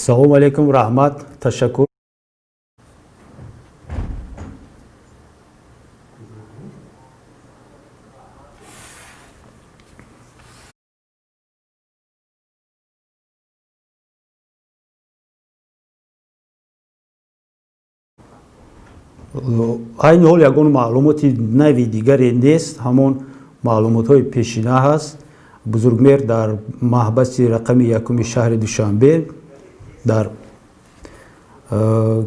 Салому алейкум, раҳмат, ташаккур. Айни ҳол ягон маълумоти нави дигаре нест, ҳамон маълумотҳои пешина ҳаст. Бузургмеҳр дар маҳбаси рақами якуми шаҳри Душанбе, дар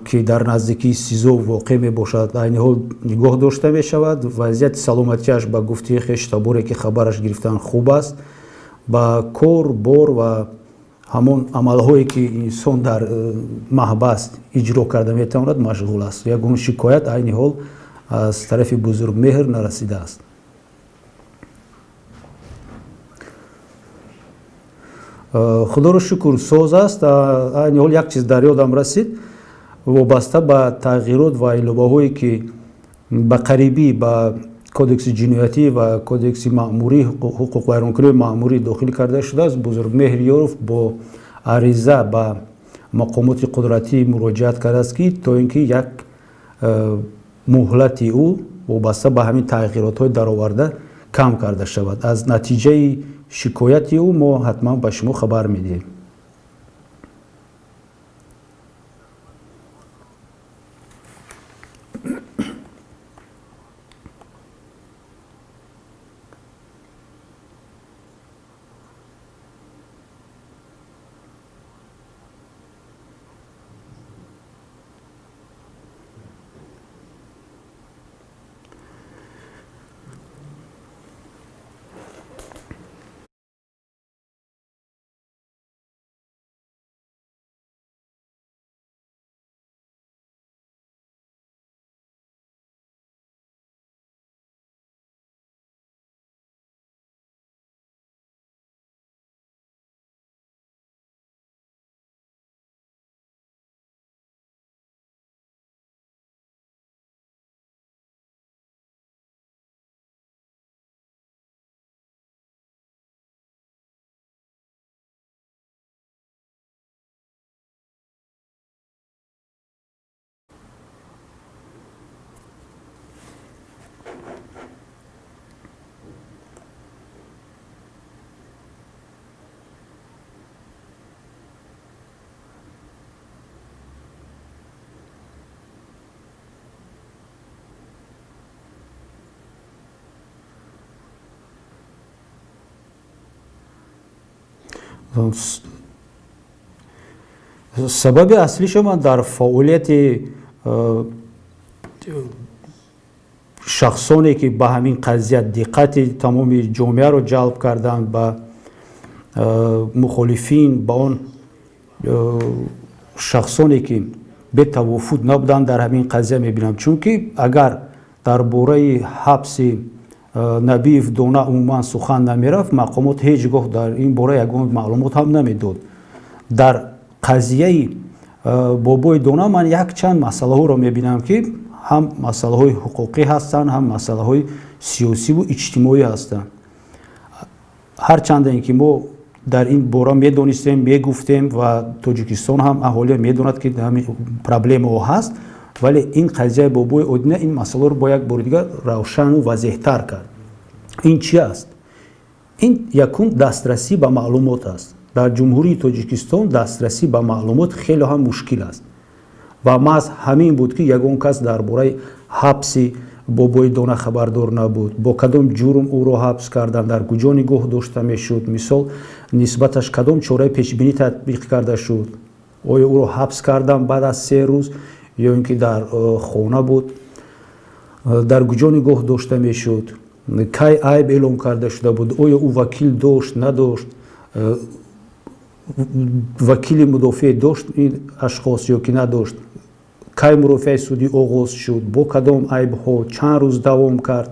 ки дар наздикии СИЗО воқеъ мебошад, айни ҳол нигоҳ дошта мешавад. Вазъияти саломатиаш, ба гуфтаи хештаборе, ки хабараш гирифтан, хуб аст. Ба кор бор ва ҳамон амалҳое, ки инсон дар маҳбас иҷро карда метавонад, машғул аст. Ягон шикоят айни ҳол аз тарафи Бузургмеҳр нарасидааст. Худоро шукр, соз аст. Айни ҳол як чиз дар ёдам расид, вобаста ба тағйирот ва иловаҳое, ки ба қарибӣ ба Кодекси ҷиноятӣ ва Кодекси маъмурӣ, ҳуқуқвайронкунии маъмурӣ дохил карда шудааст. Бузургмеҳр Ёров бо ариза ба мақомоти қудратӣ муроҷиат кардааст, ки то ин ки як муҳлати ӯ вобаста ба ҳамин тағйиротҳои дароварда кам карда шавад. Аз натиҷаи шикояти ӯ мо ҳатман ба шумо хабар медиҳем. Сабаби аслиша ман дар фаъолияти шахсоне, ки ба ҳамин қазия диққати тамоми ҷомеаро ҷалб карданд, ба мухолифин, ба он шахсоне, ки бетавофуд набуданд дар ҳамин қазия, мебинам. Чунки агар дар бораи ҳабси Набиев Дона умуман сухан намерафт, мақомот ҳеҷ гоҳ дар ин бора ягон маълумот ҳам намедод. Дар қазияи Бобои Дона ман якчанд масъалаҳоро мебинам, ки ҳам масъалаҳои ҳуқуқӣ ҳастанд, ҳам масъалаҳои сиёсиву иҷтимоӣ ҳастанд. Ҳарчанд ин ки мо дар ин бора медонистем, мегуфтем ва Тоҷикистон ҳам аҳолия медонад, ки ҳамин проблемаҳо ҳаст, вале ин қазияи Бобои Одина ин масъаларо бо як бори дигар равшану возеҳтар кард. Ин чи аст? Ин якум дастрасӣ ба маълумот аст. Дар Ҷумҳурии Тоҷикистон дастрасӣ ба маълумот хеле ҳам мушкил аст ва маҳз ҳамин буд, ки ягон кас дар бораи ҳабси Бобои Дона хабардор набуд, бо кадом ҷурм ӯро ҳабс карданд, дар куҷо нигоҳ дошта мешуд, мисол, нисбаташ кадом чораи пешбинӣ татбиқ карда шуд, оё ӯро ҳабс карданд баъд аз 3 рӯз ё ин ки дар хона буд, дар куҷо нигоҳ дошта мешуд, кай айб эълон карда шуда буд, оё ӯ вакил дошт, надошт, вакили мудофиа дошт ин ашхос ё ки надошт, кай мурофиаи судӣ оғоз шуд, бо кадом айбҳо, чанд рӯз давом кард,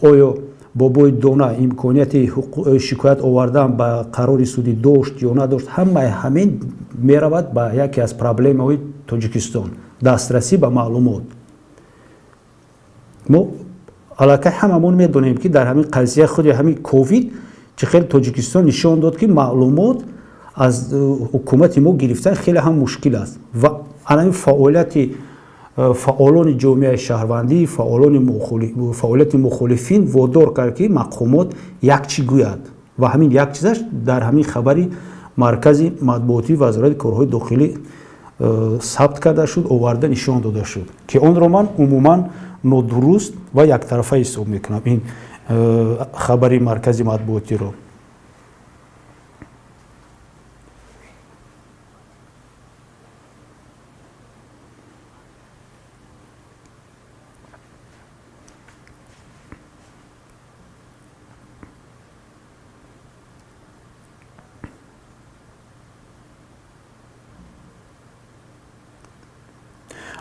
оё Бобои Дона имконияти шикоят овардан ба қарори судӣ дошт ё надошт. Ҳамаи ҳамин меравад ба яке аз проблемаҳои Тоҷикистон: дастрасӣ ба маълумот. Мо аллакай ҳамамон медонем, ки дар ҳамин қазия, худи ҳамин ковид, чӣ хел Тоҷикистон нишон дод, ки маълумот Аз ҳукумати мо гирифтан хеле ҳам мушкил аст ва ана фаъолияти фаъолони ҷомеаи шаҳрвандӣ, фаъолони фаъолияти мухолифин водор кард, ки мақомот як чӣ гӯяд ва ҳамин як чизаш дар ҳамин хабари маркази матбуотии Вазорати корҳои дохилӣ сабт карда шуд, оварда нишон дода шуд, ки онро ман умуман нодуруст ва яктарафа ҳисоб мекунам, ин хабари маркази матбуотиро.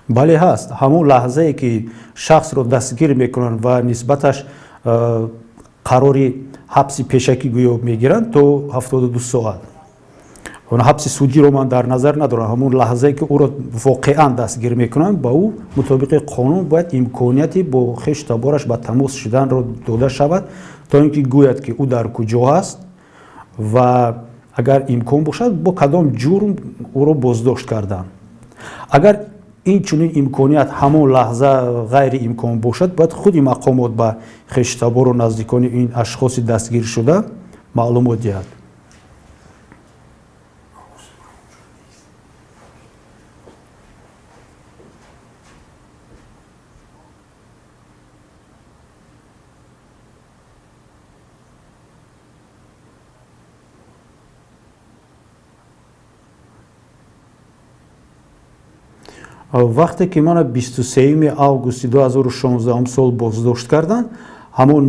Бале, ҳаст. Ҳамон лаҳзае ки шахсро дастгир мекунанд ва нисбаташ қарори ҳабси пешакӣ гӯё мегиранд то 72 соат, ҳабси судиро ман дар назар надорам, ҳамон лаҳзае ки ӯро воқеан дастгир мекунанд, ба ӯ мутобиқи қонун бояд имконияти бо хешу табораш ба тамос шуданро дода шавад, то ин ки гӯяд, ки ӯ дар куҷо ҳаст ва агар имкон бошад, бо кадом ҷурм ӯро боздошт карданд. Агар ин чунин имконият ҳамон лаҳза ғайриимкон бошад, бояд худи мақомот ба хештабору наздикони ин ашхоси дастгиршуда маълумот диҳад. Вақте ки мана 23 августи 2016 сол боздошт карданд, ҳамон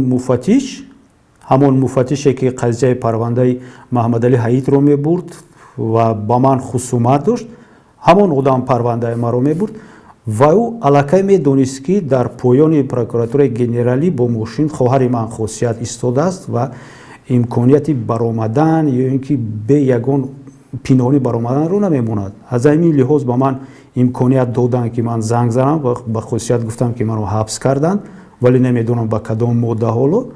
муфаттише, ки қазияи парвандаи Маҳаммадалӣ Ҳаитро мебурд ва ба ман хусумат дошт, ҳамон одам парвандаи маро мебурд ва ӯ аллакай медонист, ки дар поёни прокуратураи генералӣ бо мошин хоҳари ман Хосият истодааст ва имконияти баромадан ё ин ки бе ягон пинҳонӣ баромаданро намемонад. Аз ҳамин лиҳоз ба ман имконият доданд, ки ман занг занам ва ба Хосият гуфтам, ки маро ҳабс карданд, вале намедонам ба кадом модда ҳоло,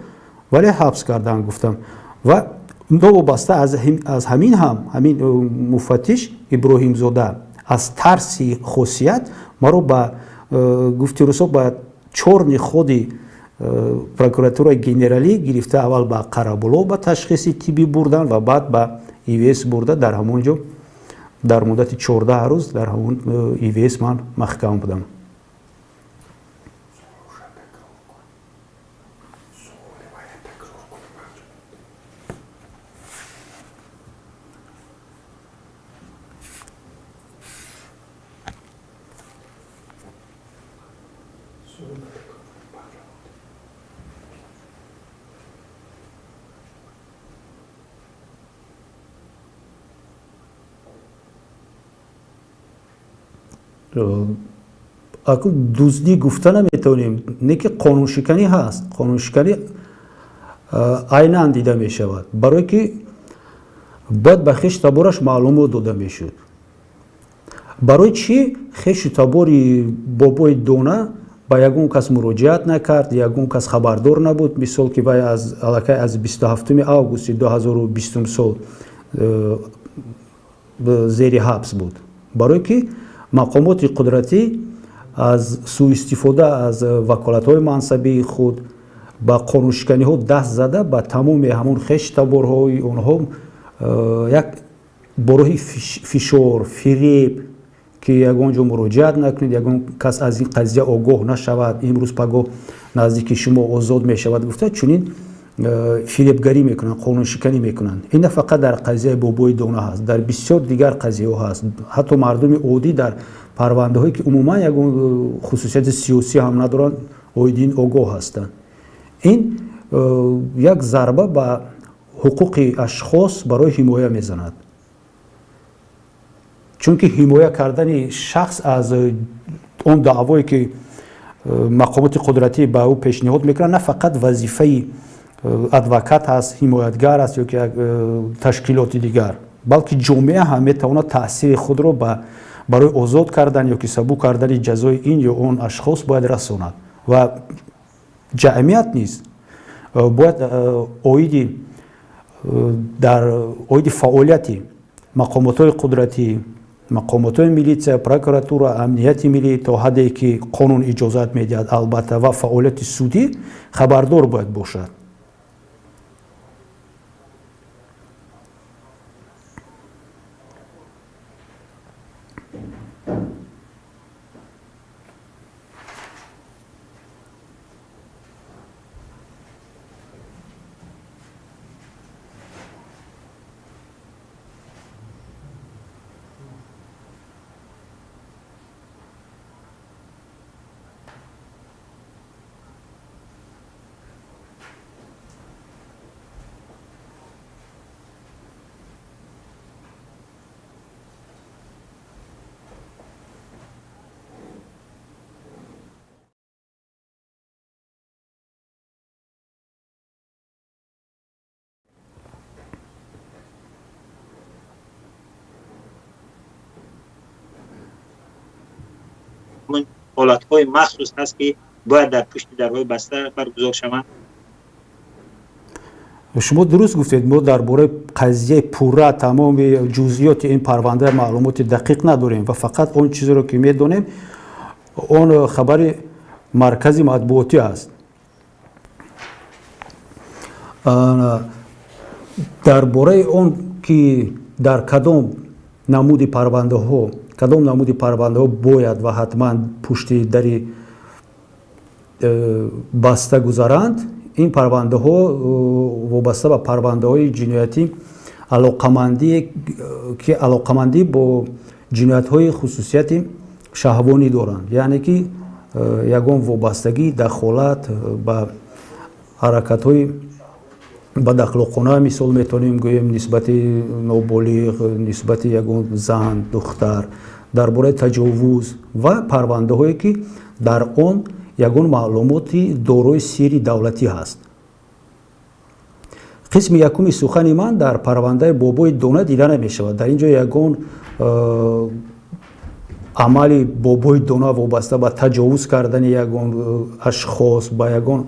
вале ҳабс карданд, гуфтам. Ва новобаста аз ҳамин ҳам ҳамин муфаттиш Иброҳимзода аз тарси Хосият маро ба гуфти русо ба чёрный ходи прокуратураи генералӣ гирифта, аввал ба Қарабулоқ ба ташхиси тиббӣ бурданд ва баъд ба ИВС бурда, дар ҳамон ҷо дар муддати 14 рӯз дар ҳамон ИВС ман маҳкам будам. Акун дуздӣ гуфта наметавонем, не ки қонуншиканӣ ҳаст. Қонуншиканӣ айнан дида мешавад, барое ки бояд ба хешу табораш маълумот дода мешуд. Барои чӣ хешу табори бобои Дона ба ягон кас муроҷиат накард, ягон кас хабардор набуд, мисол, ки вай аз аллакай аз 27 августи 2020 сол зери ҳабс буд? Барое ки мақомоти қудратӣ аз сӯистифода аз ваколатҳои мансабии худ ба қонуншиканиҳо даст зада, ба тамоми ҳамон хештаборҳои онҳо як бо роҳи фишор, фиреб, ки ягон ҷо муроҷиат накунед, ягон кас аз ин қазия огоҳ нашавад, имрӯз пагоҳ наздики шумо озод мешавад гуфта, чунин фиребгарӣ мекунанд, қонуншиканӣ мекунанд. Ин на фақат дар қазияи бобои Дона ҳаст, дар бисёр дигар қазияҳо ҳаст. Ҳатто мардуми оддӣ дар парвандаҳое, ки умуман ягон хусусияти сиёсӣ ҳам надоранд, оиди ин огоҳ ҳастанд. Ин як зарба ба ҳуқуқи ашхос барои ҳимоя мезанад, чунки ҳимоя кардани шахс аз он даъвое, ки мақомоти қудратӣ ба ӯ пешниҳод мекунанд, на фақат вазифаи адвокат ҳаст, ҳимоятгар аст ё ки як ташкилоти дигар, балки ҷомеа ҳам метавонад таъсири худро барои озод кардан ё ки сабук кардани ҷазои ин ё он ашхос бояд расонад. Ва ҷамъият низ бояд оиди дар оиди фаъолияти Мақомотҳои қудратӣ, мақомотҳои милитсия, прокуратура, амнияти миллӣ то ҳадде ки қонун иҷозат медиҳад, албатта, ва фаъолияти судӣ хабардор бояд бошад. Ҳолатҳои махсус ҳаст, ки бояд дар пушти дарҳои баста баргузор шаванд. Шумо дуруст гуфтед, мо дар бораи қазияи пурра, тамоми ҷузъиёти ин парванда маълумоти дақиқ надорем ва фақат он чизеро ки медонем, он хабари маркази матбуотӣ аст. Дар бораи он ки дар кадом намуди парвандаҳо, кадом намуди парвандаҳо бояд ва ҳатман пушти дари баста гузаранд, ин парвандаҳо вобаста ба парвандаҳои ҷиноятӣ, ки алоқамандӣ бо ҷиноятҳои хусусияти шаҳвонӣ доранд, яъне ки ягон вобастагӣ, дахолат ба ҳаракатҳои бадахлоқона, мисол метавонем гӯем, нисбати ноболиғ, нисбати ягон зан, духтар, дар бораи таҷовуз ва парвандаҳое ки дар он ягон маълумоти дорои сирри давлатӣ ҳаст. Қисми якуми сухани ман дар парвандаи бобои дона дида намешавад. Дар ин ҷо ягон амали бобои дона вобаста ба таҷовуз кардани ягон ашхос, ба ягон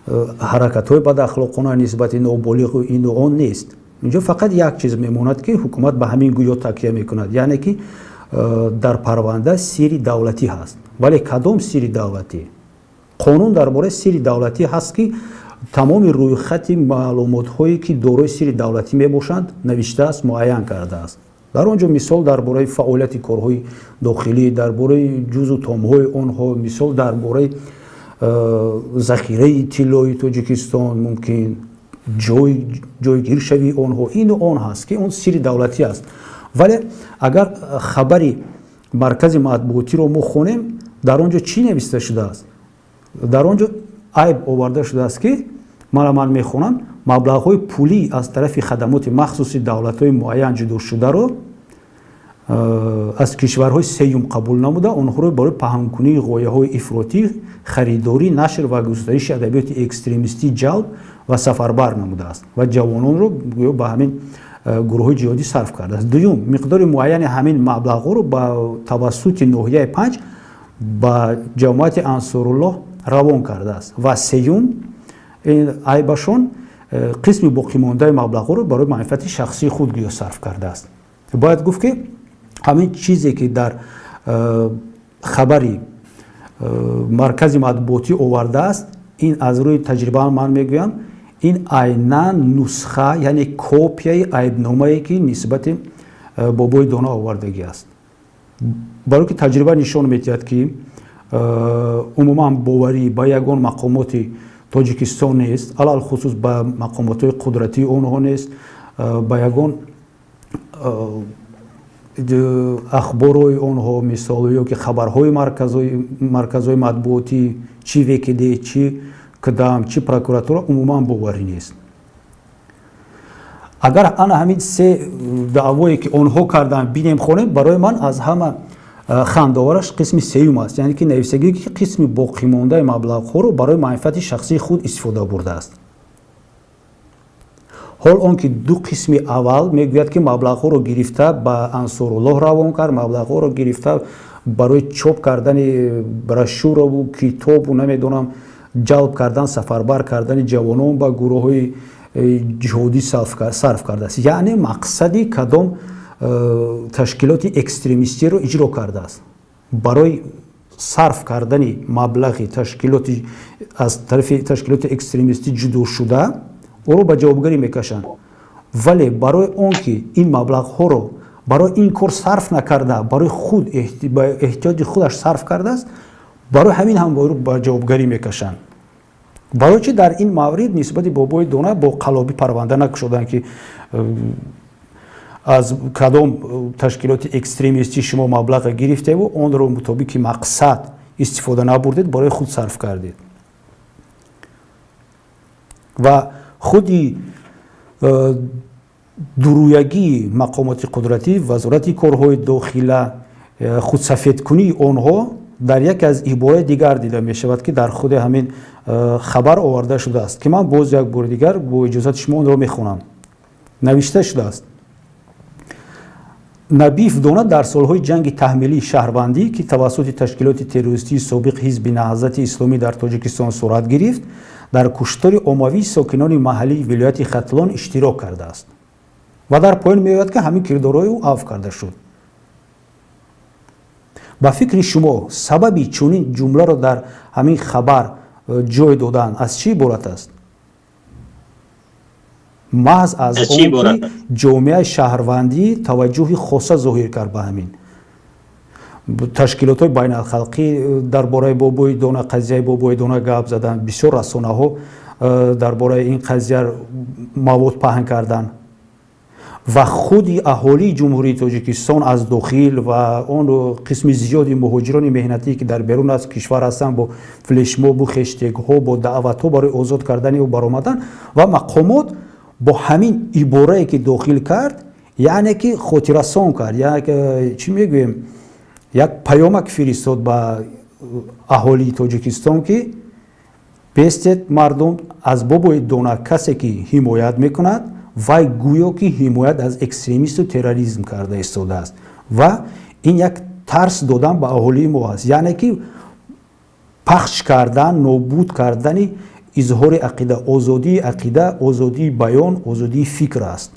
ҳаракатҳои бадахлоқона нисбати ноболиғу ину он нест. Инҷо фақат як чиз мемонад, ки ҳукумат ба ҳамин гӯё такя мекунад, яъне ки дар парванда сирри давлатӣ ҳаст. Вале кадом сирри давлатӣ? Қонун дар бораи сирри давлатӣ ҳаст, ки тамоми рӯйхати маълумотҳое ки дорои сирри давлатӣ мебошанд, навиштааст, муайян кардааст. Дар он ҷо мисол дар бораи фаъолияти корҳои дохилӣ, дар бораи ҷузу томҳои онҳо, мисол дар бораи захираи тиллои Тоҷикистон, мумкин ҷойгиршавии онҳо, ину он ҳаст, ки он сирри давлатӣ аст. Вале агар хабари маркази матбуотиро мо хонем, дар он ҷо чӣ нависта шудааст? Дар он ҷо айб оварда шудааст, ки ман мехонам, маблағҳои пулӣ аз тарафи хадамоти махсуси давлатҳои муайян ҷудошударо аз кишварҳои сеюм қабул намуда, онҳоро барои паҳнкунии ғояҳои ифротӣ, харидорӣ, нашр ва густариши адабиёти экстремистӣ ҷалб ва сафарбар намудааст ва ҷавононро гӯё ба ҳамин гурӯҳҳои ҷиҳодӣ сарф кардааст. Дуюм, миқдори муайяни ҳамин маблағҳоро ба тавассути ноҳияи 5 ба ҷамоати Ансоруллоҳ равон кардааст. Ва сеюм, ин айбашон, қисми боқимондаи маблағҳоро барои манфиати шахсии худ гӯё сарф кардааст. Бояд гуфт, ки ҳамин чизе ки дар хабари маркази матбуотӣ овардааст, ин аз рӯи таҷриба ман мегӯям, ин айнан нусха, яъне копияи айбномае ки нисбати бобои дона овардагӣ аст. Барое ки таҷриба нишон медиҳад, ки умуман боварӣ ба ягон мақомоти Тоҷикистон нест, алалхусус ба мақомотҳои қудратии онҳо нест, ба ягон ахборҳои онҳо, мисол, ё ки хабарҳои марказҳои матбуотӣ, чӣ ВКД, чӣ КДАМ, чӣ прокуратура, умуман боварӣ нест. Агар ана ҳамин се даъвое ки онҳо карданд бинем, хонем, барои ман аз ҳама хандовараш қисми сеюм аст, яъне ки нависагӣ, ки қисми боқимондаи маблағҳоро барои манфиати шахсии худ истифода бурдааст. Ҳол он ки ду қисми аввал мегӯяд, ки маблағҳоро гирифта ба Ансоруллоҳ равон кард, маблағҳоро гирифта барои чоп кардани брошюраву китобу, намедонам, ҷалб кардан, сафарбар кардани ҷавонон ба гурӯҳҳои ҷиҳодӣ сарф кардааст. Яъне мақсади кадом ташкилоти экстремистиро иҷро кардааст. Барои сарф кардани маблағи ташкилоти аз тарафи ташкилоти экстремистӣ ҷудошуда ӯро ба ҷавобгарӣ мекашанд, вале барои он ки ин маблағҳоро барои ин кор сарф накарда, барои худ, ба эҳтиёҷи худаш сарф кардааст, барои ҳамин ҳам ба ҷавобгарӣ мекашанд. Барои чи дар ин маврид нисбати Бобои Дона бо қаллобӣ парванда накушоданд, ки аз кадом ташкилоти экстремистӣ шумо маблаға гирифтеву онро мутобиқи мақсад истифода набурдед, барои худ сарф кардед? Ва худи дуруягии мақомоти қудратӣ, Вазорати корҳои дохила, худсафедкунии онҳо дар яке аз ибораи дигар дида мешавад, ки дар худи ҳамин хабар оварда шудааст, ки ман боз як бори дигар бо иҷозати шумо онро мехонам. Навишта шудааст: Набиев Дона дар солҳои ҷанги таҳмилии шаҳрвандӣ, ки тавассути ташкилоти террористии собиқ Ҳизби Наҳзати Исломӣ дар Тоҷикистон сурат гирифт, дар куштори оммавии сокинони маҳаллии вилояти Хатлон иштирок кардааст. Ва дар поён меояд, ки ҳамин кирдорҳои ӯ афв карда шуд. Ба фикри шумо, сабаби чунин ҷумларо дар ҳамин хабар ҷой додан аз чӣ иборат аст? Маҳз аз он ки ҷомеаи шаҳрвандӣ таваҷҷӯҳи хоса зоҳир кард ба ҳамин, ташкилотҳои байналхалқӣ дар бораи Бобои Дона, қазияи Бобои Дона гап заданд, бисёр расонаҳо дар бораи ин қазия мавод паҳн карданд ва худи аҳолии Ҷумҳурии Тоҷикистон аз дохил ва он қисми зиёди муҳоҷирони меҳнатӣ, ки дар берун аз кишвар ҳастанд, бо флешмобу хештегҳо, бо даъватҳо барои озод кардани ӯ баромаданд. Ва мақомот бо ҳамин иборае, ки дохил кард, яъне ки хотиррасон кард, як чӣ мегӯем, як паёмак фиристод ба аҳолии Тоҷикистон, ки бестед, мардум, аз Бобои Дона касе ки ҳимоят мекунад, вай гӯё ки ҳимоят аз экстремисту терроризм карда истодааст. Ва ин як тарс додан ба аҳолии мо аст, яъне ки пахш кардан, нобуд кардани изҳори ақида, озодии ақида, озодии баён, озодии фикр аст.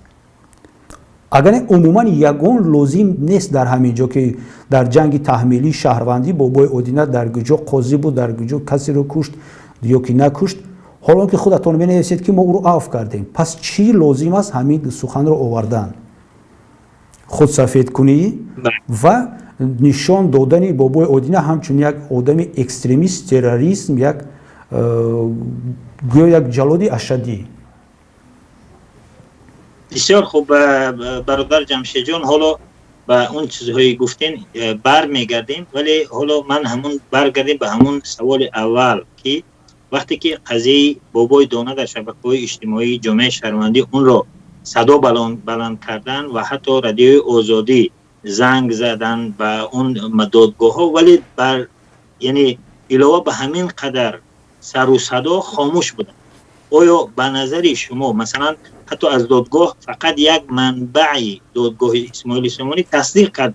Агар умуман ягон лозим нест дар ҳамин ҷо, ки дар ҷанги таҳмилии шаҳрвандӣ Бобои Одина дар куҷо қозӣ буд, дар куҷо касеро кушт ё ки накушт, ҳолон ки худатон менависед, ки мо ӯро афв кардем. Пас чӣ лозим аст ҳамин суханро овардан? Худсафедкунӣ ва нишон додани Бобои Одина ҳамчун як одами экстремист, терроризм, як гӯё як ҷаллоди ашаддӣ. Бисёр хуб, бародар Ҷамшедҷон, ҳоло ба он чизҳое гуфтен бармегардем, вале ҳоло ман ҳамун баргардем ба ҳамун саволи аввал, ки вақте ки қазияи Бобои Дона дар шабакаҳои иҷтимоӣ, ҷомеаи шаҳрвандӣ онро садо баланд кардан ва ҳатто Радиои Озодӣ занг задан ба он додгоҳҳо, вале бар яъне илова ба ҳамин қадар сару садо хомӯш буданд, оё ба назари шумо, масалан, ҳатто аз додгоҳ фақат як манбаи додгоҳи Исмоили Сомонӣ тасдиқ кард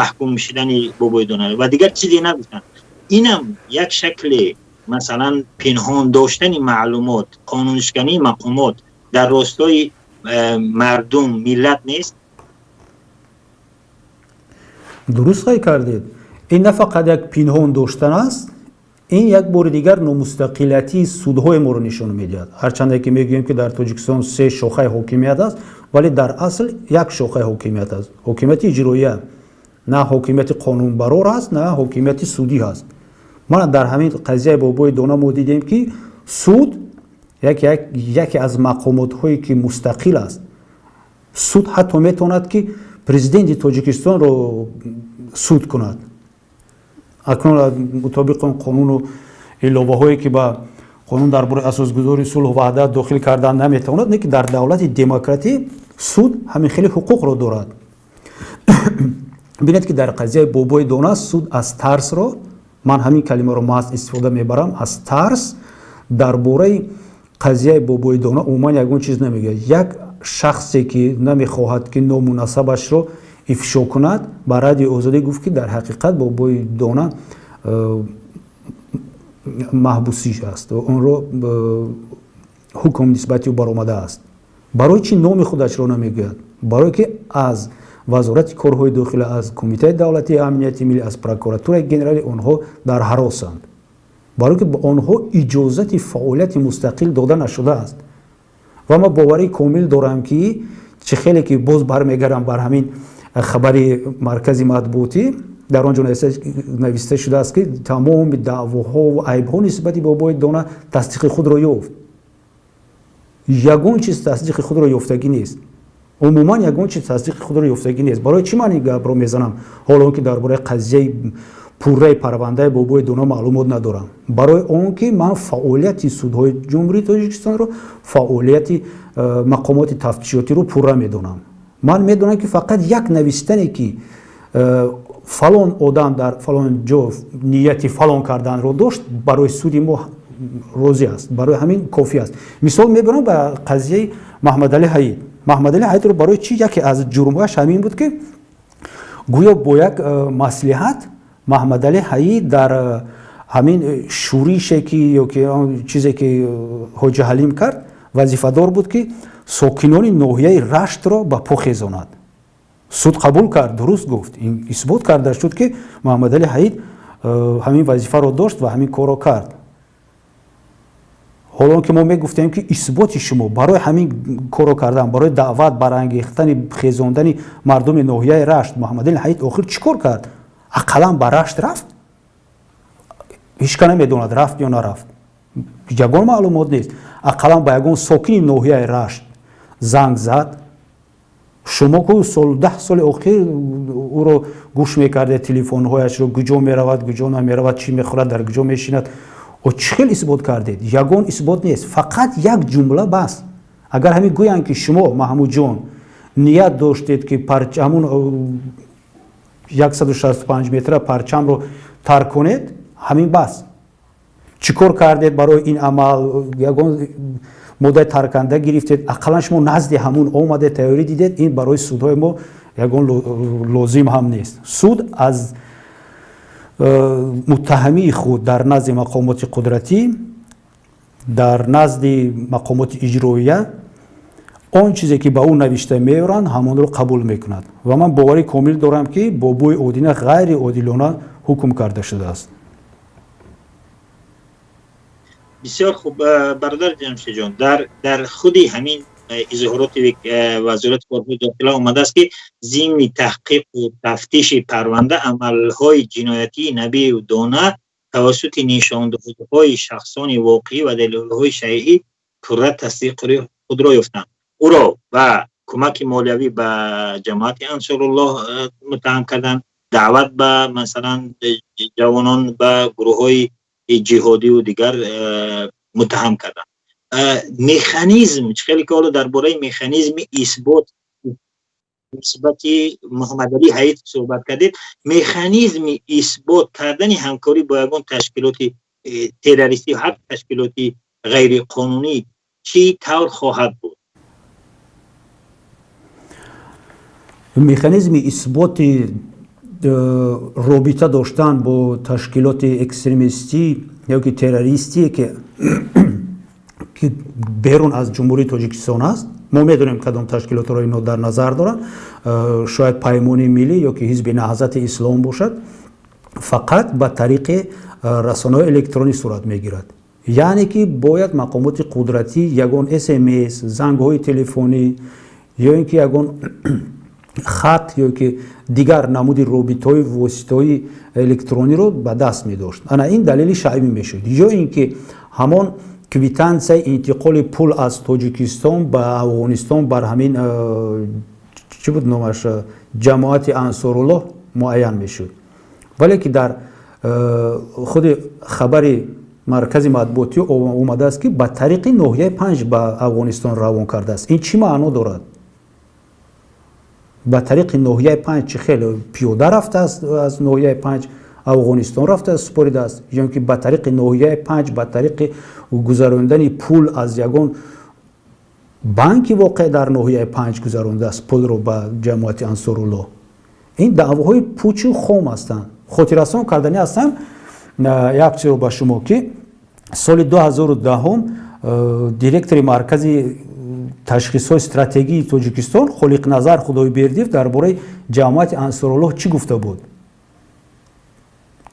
маҳкум шудани Бобои Дона ва дигар чизе нагуфтанд, инам як шакли масалан пинҳон доштани маълумот, қонуншикании мақомот дар ростои мардум, миллат нест? Дуруст қайд кардед. Ин на фақат як пинҳон доштан аст, ин як бори дигар номустақилиятии судҳои моро нишон медиҳад. Ҳарчанде ки мегӯем, ки дар Тоҷикистон се шохаи ҳокимият аст, вале дар асл як шохаи ҳокимият аст, ҳокимияти иҷроия. На ҳокимияти қонунбарор аст, на ҳокимияти судӣ ҳаст. Мана дар ҳамин қазияи Бобои Дона мо дидем, ки суд, яке аз мақомотҳое, ки мустақил аст, суд ҳатто метавонад, ки президенти Тоҷикистонро суд кунад. Акнун мутобиқи он қонуну иловаҳое, ки ба қонун дар бораи асосгузори сулҳу ваҳдат дохил кардан, наметавонад, не ки дар давлати демократӣ суд ҳамин хеле ҳуқуқро дорад. Бинед, ки дар қазияи Бобои Дона суд аз тарсро, ман ҳамин калимаро маҳз истифода мебарам, аз тарс дар бораи қазияи Бобои Дона умуман ягон чиз намегӯяд. Як шахсе, ки намехоҳад, ки ному насабашро ифшо кунад, ба Радиои Озодӣ гуфт, ки дар ҳақиқат Бобои Дона маҳбусӣ аст, онро ҳукм нисбати ӯ баромадааст. Барои чӣ номи худашро намегӯяд? Барое ки аз Вазорати корҳои дохила, аз Кумитаи давлатии амнияти миллӣ, аз Прокуратураи генералӣ онҳо дар ҳаросанд, барое ки ба онҳо иҷозати фаъолияти мустақил дода нашудааст. Ва ман боварии комил дорам, ки чӣ хеле ки боз бармегардам бар ҳамин хабари маркази матбуотӣ, дар он ҷо нависта шудааст, ки тамоми даъвоҳо ва айбҳо нисбати Бобои Дона тасдиқи худро ёфт. Ягон чиз тасдиқи худро ёфтагӣ нест, умуман ягон чиз тасдиқи худро ёфтагӣ нест. Барои чӣ ман ин гапро мезанам, ҳоло он ки дар бораи қазияи пурраи парвандаи Бобои Дона маълумот надорам? Барои он ки ман фаъолияти судҳои Ҷумҳурии Тоҷикистонро, фаъолияти мақомоти тафтишотиро пурра медонам. Ман медонам, ки фақат як навистане, ки фалон одам дар фалон ҷо нияти фалон карданро дошт, барои суди мо розӣ аст, барои ҳамин кофӣ аст. Мисол мебарам ба қазияи Маҳмадалӣ Ҳаид. Маҳмадалӣ Ҳаидро барои чӣ? Яке аз ҷурмҳояш ҳамин буд, ки гӯё бо як маслиҳат Маҳмадалӣ Ҳаид дар ҳамин шӯрише ки ё ки он чизе ки Ҳоҷи Ҳалим кард, вазифадор буд, ки сокинони ноҳияи Раштро ба по хезонад. Суд қабул кард, дуруст гуфт, исбот карда шуд, ки Муҳаммадалӣ Ҳаид ҳамин вазифаро дошт ва ҳамин корро кард. Ҳоло он ки мо мегуфтем, ки исботи шумо барои ҳамин корро кардан, барои даъват, барангехтани, хезондани мардуми ноҳияи Рашт, Муҳаммадалӣ Ҳаид охир чӣ кор кард? Ақаллан ба Рашт рафт? Ҳеч ка намедонад, рафт ё нарафт, ягон маълумот нест. Ақаллан ба ягон сокини ноҳияи Рашт занг зад? Шумо ку сол, 10 соли охир ӯро гӯш мекардед, телефонҳояшро, куҷо меравад, куҷо намеравад, чӣ мехӯрад, дар куҷо мешинад. О, чӣ хел исбот кардед? Ягон исбот нест, фақат як ҷумла бас. Агар ҳамин гӯянд, ки шумо, Маҳмудҷон, ният доштед, ки ҳамун 165 метра парчамро тарк кунед, ҳамин бас. Чӣ кор кардед барои ин амал? Ягон моддаи тарканда гирифтед? Ақаллан шумо назди ҳамун омадед, тайёрӣ дидед? Ин барои судҳои мо ягон лозим ҳам нест. Суд аз муттаҳамии худ дар назди мақомоти қудратӣ, дар назди мақомоти иҷроия он чизе ки ба ӯ навишта меоранд, ҳамонро қабул мекунад. Ва ман боварӣ комил дорам, ки Бобои Одина ғайриодилона ҳукм карда шудааст. Бисёр хуб, бародар Ҷамшидҷон, дар худи ҳамин изҳороти Вазорати корҳои дохила омадааст, ки зимни таҳқиқу тафтиши парванда амалҳои ҷиноятии Набиев Дона тавассути нишондодҳои шахсони воқеӣ ва далелҳои шаръӣ пурра тасдиқи худро ёфтанд. Ӯро ба кӯмаки молиявӣ ба ҷамоати Ансоруллоҳ муттаҳам карданд, даъват ба, масалан, ҷавонон ба гурӯҳҳои ҷиҳодиву дигар муттаҳам карданд. Механизм чӣ хеле ки ҳоло дар бораи механизми исбот нисбати Муҳаммадалӣ Ҳаид суҳбат кардед, механизми исбот кардани ҳамкорӣ бо ягон ташкилоти террористӣ, ҳар ташкилоти ғайриқонунӣ чӣ тавр хоҳад буд? Механизми исботи робита доштан бо ташкилоти экстремистӣ ё ки террористие, ки берун аз Ҷумҳурии Тоҷикистон аст, мо медонем, кадом ташкилотро ино дар назар доранд, шояд Паймони миллӣ ё ки Ҳизби Наҳзати Ислом бошад, фақат ба тариқи расонаҳои электронӣ сурат мегирад. Яъне ки бояд мақомоти қудратӣ ягон СМС, зангҳои телефонӣ ё ин ки ягон хат ё ки дигар намуди робитаҳои воситаҳои электрониро ба даст медошт. Ана ин далели шаъбӣ мешуд. Ё ин ки ҳамон квитансияи интиқоли пул аз Тоҷикистон ба Афғонистон бар ҳамин чӣ буд номаш, ҷамоати Ансоруллоҳ муайян мешуд. Вале ки дар худи хабари маркази матбуотӣ омадааст, ки ба тариқи ноҳияи Панҷ ба Афғонистон равон кардааст. Ин чӣ маъно дорад? Ба тариқи ноҳияи Панҷ чӣ хеле? Пиёда рафтааст, аз ноҳияи Панҷ Афғонистон рафта супоридааст, ё ки ба тариқи ноҳияи Панҷ, ба тариқи гузарондани пул аз ягон банки воқеъ дар ноҳияи Панҷ гузарондааст пулро ба ҷамоати Ансоруллоҳ? Ин даъвоҳои пучу хом ҳастанд. Хотиррасон карданӣ ҳастам як чизро ба шумо, ки соли 2010 директори маркази Ташхисҳои стратегии Тоҷикистон Холиқназар Худойбердиев дар бораи Ҷамоати Ансоруллоҳ чӣ гуфта буд?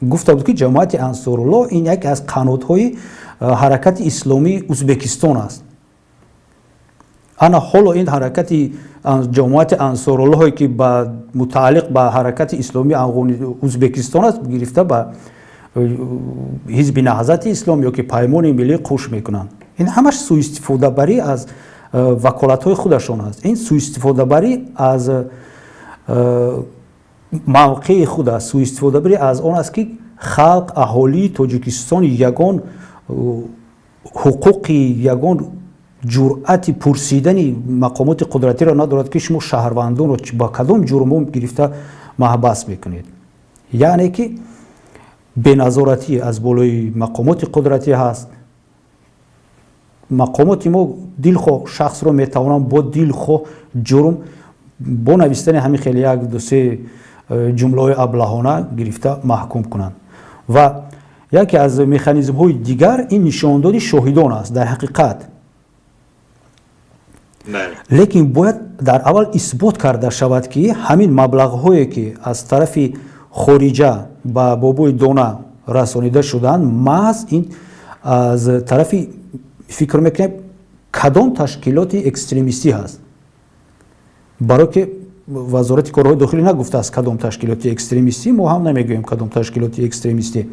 Гуфта буд, ки Ҷамоати Ансоруллоҳ ин яке аз қанотҳои ҳаракати исломии Узбекистон аст. Ана ҳоло ин ҳаракати Ҷамоати Ансоруллоҳе, ки ба мутааллиқ ба ҳаракати исломии Узбекистон аст, гирифта ба Ҳизби Наҳзати Ислом ё ки Паймони Миллӣ қуш мекунанд. Ин ҳамаш суистифодабарӣ аз ваколатҳои худашон аст, ин суистифодабарӣ аз мавқеи худ аст, суистифодабарӣ аз он аст, ки халқ, аҳолии Тоҷикистон ягон ҳуқуқи, ягон ҷуръати пурсидани мақомоти қудратиро надорад, ки шумо шаҳрвандонро ба кадом ҷурмҳо гирифта маҳбас мекунед. Яъне ки беназоратӣ аз болои мақомоти қудратӣ ҳаст. Мақомоти мо дилхоҳ шахсро метавонанд бо дилхоҳ ҷурм, бо навистани ҳамин хеле як дусе ҷумлаҳои аблаҳона гирифта маҳкум кунанд. Ва яке аз механизмҳои дигар ин нишондоди шоҳидон аст дар ҳақиқат, лекин бояд дар аввал исбот карда шавад, ки ҳамин маблағҳое, ки аз тарафи хориҷа ба Бобои Дона расонида шуданд, маҳз ин аз тарафи, фикр мекунем, кадом ташкилоти экстремистӣ ҳаст. Барое ки Вазорати корҳои дохилӣ нагуфтааст кадом ташкилоти экстремистӣ, мо ҳам намегӯем кадом ташкилоти экстремистӣ.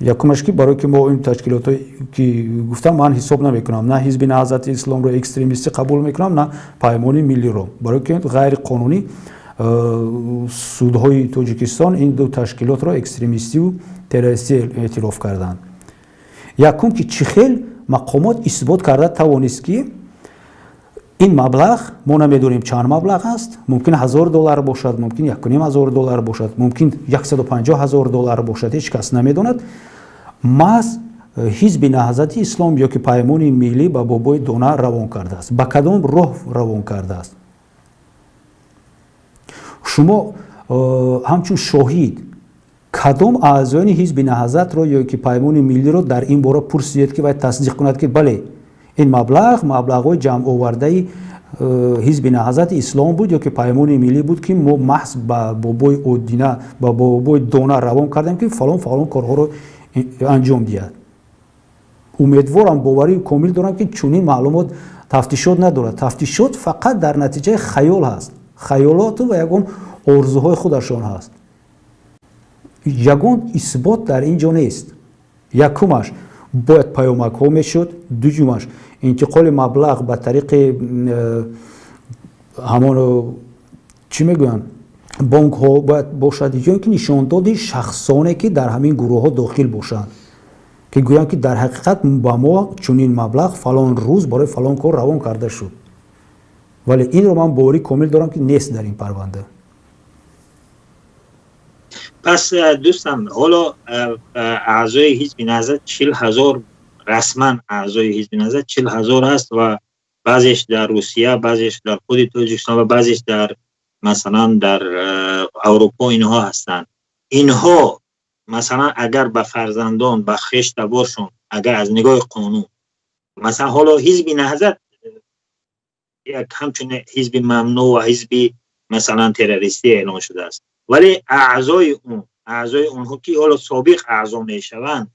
Якумаш, ки барое ки мо ин ташкилотҳое ки гуфтам, ман ҳисоб намекунам, на Ҳизби Наҳзати Исломро экстремистӣ қабул мекунам, на Паймони Миллиро, барое ки ғайриқонунӣ судҳои Тоҷикистон ин ду ташкилотро экстремистиву террористӣ эътироф карданд. Якум, ки чӣ хел мақомот исбот карда тавонист, ки ин маблағ, мо намедонем чанд маблағ аст, мумкин 1000 доллар бошад, мумкин 1500 доллар бошад, мумкин 150 000 доллар бошад, ҳеҷ кас намедонад, маҳз Ҳизби Наҳзати Ислом ё ки Паймони Миллӣ ба Бобои Дона равон кардааст, ба кадом роҳ равон кардааст? Шумо ҳамчун шоҳид кадом аъзоёни Ҳизби Наҳзатро ё ки Паймони Миллиро дар ин бора пурсидед, ки вай тасдиқ кунад, ки бале, ин маблағ маблағҳои ҷамъовардаи Ҳизби Наҳзати Ислом буд ё ки Паймони Миллӣ буд, ки мо маҳз ба Бобои Одина, ба Бобои Дона равон кардем, ки фалон фалон корҳоро анҷом диҳад? Умедворам, боварии комил дорам, ки чунин маълумот тафтишот надорад. Тафтишот фақат дар натиҷаи хаёл ҳаст, хаёлоту ва ягон орзуҳои худашон ҳаст, ягон исбот дар ин ҷо нест. Якумаш, бояд паёмакҳо мешуд. Дуюмаш, интиқоли маблағ ба тариқи ҳамон, чӣ мегӯянд, бонкҳо бояд бошад ё ин ки нишондоди шахсоне, ки дар ҳамин гурӯҳҳо дохил бошанд, ки гӯянд, ки дар ҳақиқат ба мо чунин маблағ фалон рӯз барои фалон кор равон карда шуд. Вале инро ман боварии комил дорам, ки нест дар ин парванда. Пас дӯстам, ҳоло аъзои Ҳизби Наҳзат 40 000, расман аъзои Ҳизби Наҳзат 40 000 аст ва баъзеш дар Русия, баъзеш дар худи Тоҷикистон ва баъзеш дар, масалан, дар Аврупо инҳо ҳастанд. Инҳо, масалан, агар ба фарзандон, ба хеш таборшон, агар аз нигоҳи қонун, масалан, ҳоло Ҳизби Наҳзат як ҳамчун ҳизби мамнӯъ ва ҳизби, масалан, террористӣ эълон шудааст, вале аъзои он, аъзои онҳо, ки ҳоло собиқ аъзо мешаванд,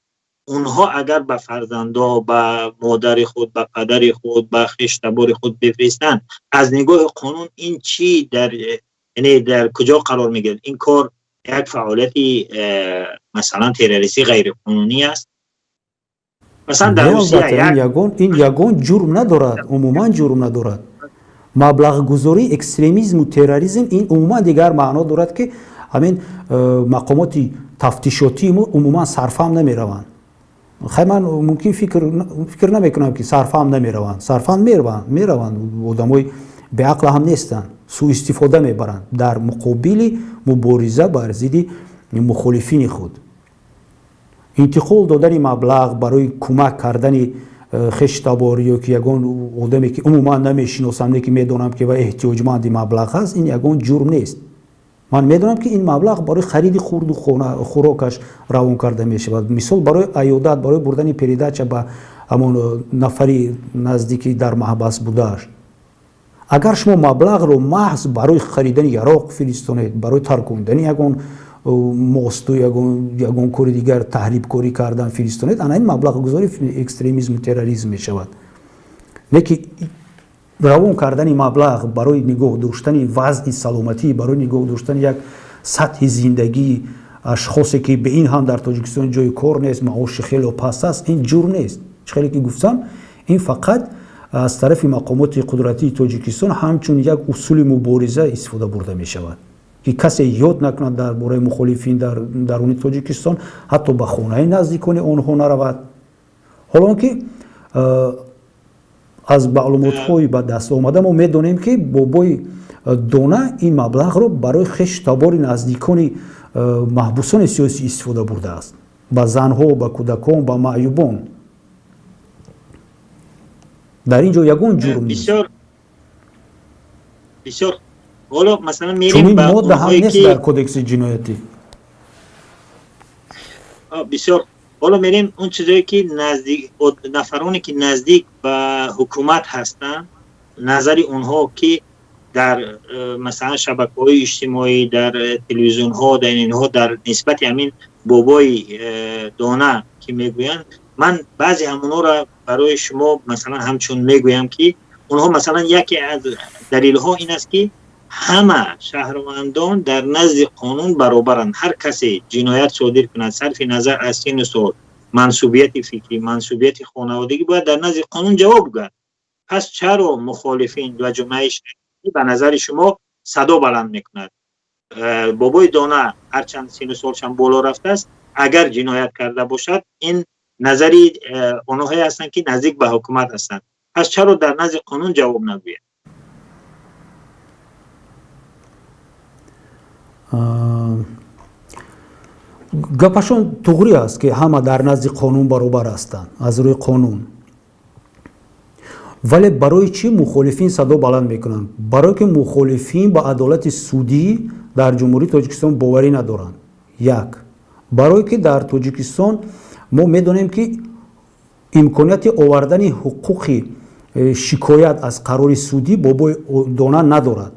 онҳо агар ба фарзандо, ба модари худ, ба падари худ, ба хештабори худ бифиристанд, аз нигоҳи қонун ин чӣ дар, яъне дар куҷо қарор мегирад? Ин кор як фаъолияти масалан, террористӣ ғайриқонунӣ аст? Масалан, дар Русия ин ягон ҷурм надорад, умуман ҷурм надорад. Маблағгузории экстремизму терроризм ин умуман дигар маъно дорад, ки ҳамин мақомоти тафтишотии мо умуман сарфаҳм намераванд. Хай, ман мумкин фикр намекунам, ки сарфаҳм намераванд. Сарфаҳм мераванд, одамои беақла ҳам нестанд. Суистифода мебаранд дар муқобили мубориза бар зидди мухолифини худ. Интиқол додани маблағ барои кӯмак кардани хештабор ё ки ягон одаме, ки умуман намешиносам, не ки медонам, ки ва эҳтиёҷманди маблағ ҳаст, ин ягон ҷурм нест. Ман медонам, ки ин маблағ барои хариди хурду хӯрокаш равон карда мешавад, мисол, барои аёдат, барои бурдани передача ба Ҳамон нафари наздики дар маҳбас будааш. Агар шумо маблағро маҳз барои харидани яроқ фиристонед, барои таркондани ягон мосту, ягон кори дигар, таҳрибкорӣ кардан фиристонед, ана ин маблағгузори экстремизму терроризм мешавад. Леки равон кардани маблағ барои нигоҳ доштани вазъи саломатӣ, барои нигоҳ доштани як сатҳи зиндагии ашхосе, ки бе ин ҳам дар Тоҷикистон ҷои кор нест, маоши хело паст аст, ин ҷурм нест. Чӣ хеле ки гуфтам, ин фақат аз тарафи мақомоти қудратии Тоҷикистон ҳамчун як усули мубориза истифода бурда мешавад, ки касе ёд накунад дар бораи мухолифин дар даруни Тоҷикистон, ҳатто ба хонаи наздикони онҳо наравад. Ҳоло он ки аз маълумотҳои ба даст омада мо медонем, ки Бобои Дона ин маблағро барои хешу табори, наздикони маҳбусони сиёсӣ истифода бурдааст, ба занҳо, ба кӯдакон, ба маъюбон. Дар ин ҷо ягон ҷурм нест. Бисёр ҳоло, масалан, мерем Чунин модда ҳам нест дар Кодекси ҷиноятӣ. Бисёр, ҳоло мерем он чизое ки наздик, нафароне ки наздик ба ҳукумат ҳастанд, назари онҳо, ки дар масалан шабакаҳои иҷтимоӣ, дар телевизионҳо, дар инҳо дар нисбати ҳамин Бобои Дона ки мегӯянд, ман баъзе ҳамонҳоро барои шумо масалан ҳамчун мегӯям, ки онҳо масалан яке аз далелҳо ин аст, ки ҳама шаҳрвандон дар назди қонун баробаранд. Ҳар касе ҷиноят содир кунад, сарфи назар аз сину сол, мансубияти фикрӣ, мансубияти хонаводагӣ, бояд дар назди қонун ҷавоб гӯяд. Пас чаро мухолифин ва ҷомеаи ба назари шумо садо баланд мекунад? Бобои Дона ҳарчанд сину солшам боло рафтааст, агар ҷиноят карда бошад, ин назари онҳое ҳастанд, ки наздик ба ҳукумат ҳастанд, пас чаро дар назди қонун ҷавоб нагӯяд? Гапашон туғрӣ аст, ки ҳама дар назди қонун баробар ҳастанд аз рӯи қонун. Вале барои чӣ мухолифин садо баланд мекунанд? Барое ки мухолифин ба адолати судӣ дар Ҷумҳурии Тоҷикистон боварӣ надоранд. Як барое ки дар Тоҷикистон мо медонем, ки имконияти овардани ҳуқуқи шикоят аз қарори судӣ Бобои Дона надорад.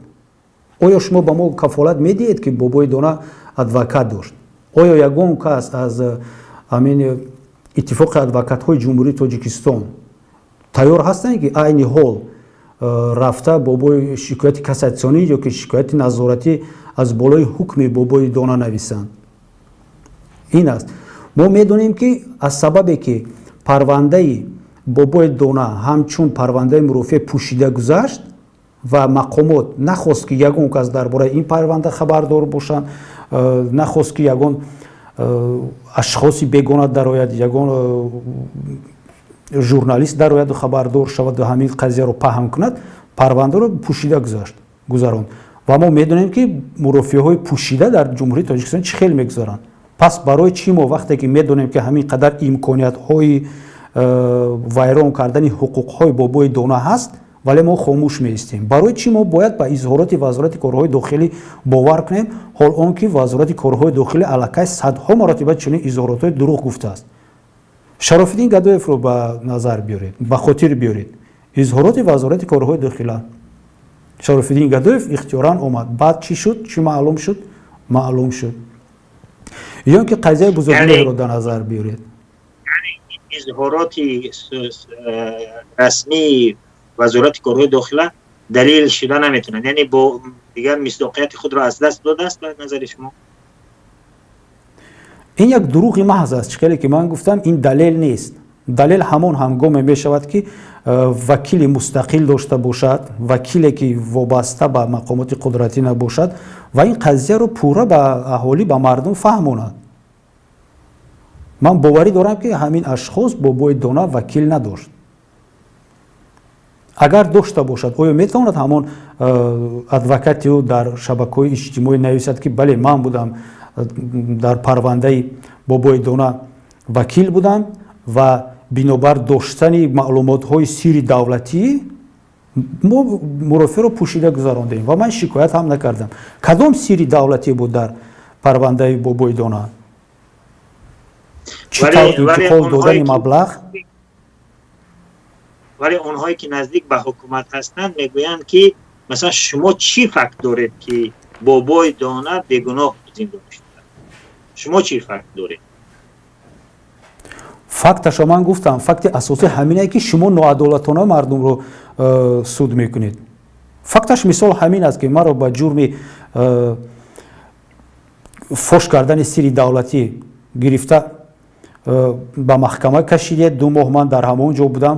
Оё шумо ба мо кафолат медиҳед, ки Бобои Дона адвокат дошт? Оё ягон кас аз ҳамин Иттифоқи адвокатҳои Ҷумҳурии Тоҷикистон тайёр ҳастанд, ки айни ҳол рафта бобои шикояти кассатсионӣ ё ки шикояти назоратӣ аз болои ҳукми Бобои Дона нависанд? Ин аст. Мо медонем, ки аз сабабе ки парвандаи Бобои Дона ҳамчун парвандаи мурофиа пӯшида гузашт ва мақомот нахост, ки ягон кас дар бораи ин парванда хабардор бошанд, нахост, ки ягон ашхоси бегона дарояд, ягон журналист дарояду хабардор шавад ва ҳамин қазияро паҳн кунад, парвандаро пӯшида гузашт, гузаронд. Ва мо медонем, ки мурофиаҳои пӯшида дар Ҷумҳурии Тоҷикистон чӣ хел мегузаранд. Пас барои чӣ мо, вақте ки медонем, ки ҳамин қадар имкониятҳои вайрон кардани ҳуқуқҳои Бобои Дона ҳаст, вале мо хомӯш меистем? Барои чӣ мо бояд ба изҳороти Вазорати корҳои дохилӣ бовар кунем, ҳол он ки Вазорати корҳои дохилӣ аллакай садҳо маротиба чунин изҳоротҳои дурӯғ гуфтааст? Шарофиддин Гадоевро ба назар биёред, ба хотир биёред изҳороти Вазорати корҳои дохила. Шарофиддин Гадоев ихтиёран омад. Баъд чӣ шуд? Чӣ маълум шуд? Маълум шуд. Ё ки қазияи Бузургмеҳрро дар назар биёред. Изҳороти расмии Вазорати корҳои дохила далел шуда наметавонад, яъне бо дигар мисдоқияти худро аз даст додааст ба назари шумо? Ин як дурӯғи маҳз аст. Чӣ хеле ки ман гуфтам, ин далел нест. Далел ҳамон ҳангоме мешавад, ки вакили мустақил дошта бошад, вакиле ки вобаста ба мақомоти қудратӣ набошад ва ин қазияро пурра ба аҳолӣ, ба мардум фаҳмонад. Ман боварӣ дорам, ки ҳамин ашхос, Бобои Дона, вакил надошт. Агар дошта бошад, оё метавонад ҳамон адвокати ӯ дар шабакаҳои иҷтимоӣ нависад, ки бале, ман будам, дар парвандаи Бобои Дона вакил будам ва бинобар доштани маълумотҳои сирри давлатӣ мо мурофиаро пӯшида гузарондем ва ман шикоят ҳам накардам? Кадом сирри давлатӣ буд дар парвандаи Бобои Дона? Чӣ тавр интиқол додани маблағ? Вале онҳое ки наздик ба ҳукумат ҳастанд, мегӯянд, ки масалан, шумо чӣ факт доред, ки Бобои Дона бегуноҳ зиндонӣ шуда? Шумо чӣ факт доред? Факташо ман гуфтам. Факти асосӣ ҳамине, ки шумо ноадолатона мардумро суд мекунед. Факташ, мисол, ҳамин аст, ки маро ба ҷурми фош кардани сири давлатӣ гирифта, ба маҳкама кашидед. 2 моҳ ман дар ҳамон ҷо будам.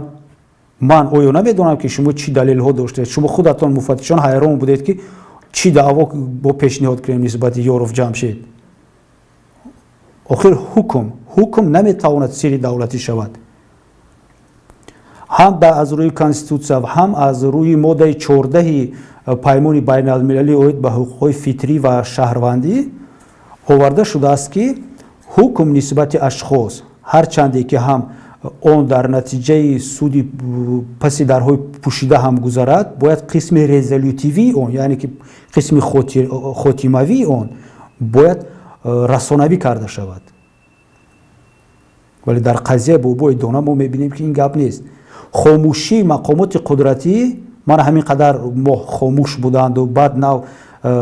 Ман оё намедонам, ки шумо чӣ далелҳо доштед? Шумо худатон, муфаттишон, ҳайрон будед, ки чӣ даъво бо пешниҳод кунем нисбати Ёров Ҷамшед. Охир ҳукм наметавонад сири давлатӣ шавад. Ҳам аз рӯи конститутсия, ҳам аз рӯи моддаи 14-и Паймони байналмилалӣ оид ба ҳуқуқҳои фитрӣ ва шаҳрвандӣ оварда шудааст, ки ҳукм нисбати ашхос, ҳарчанде ки ҳам он дар натиҷаи суди паси дарҳои пӯшида ҳам гузарад, бояд қисми резолютивии он, яъне ки қисми хотимавии он, бояд расонавӣ карда шавад. Вале дар қазияи Бобои Дона мо мебинем, ки ин гап нест. Хомӯшии мақомоти қудратӣ, мана ҳамин қадар моҳ хомӯш буданду баъд нав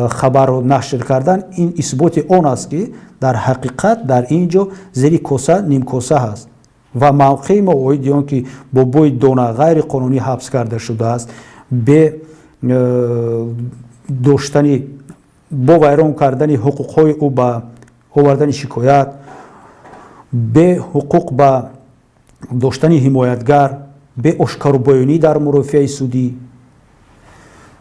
хабарро нашр кардан, ин исботи он аст, ки дар ҳақиқат дар ин ҷо зери коса нимкоса ҳаст. Ва мавқеи мо оиди он ки Бобои Дона ғайриқонунӣ ҳабс карда шудааст, бе доштани, бо вайрон кардани ҳуқуқҳои ӯ ба овардани шикоят, бе ҳуқуқ ба доштани ҳимоятгар, бе ошкорубоёнӣ дар мурофиаи судӣ,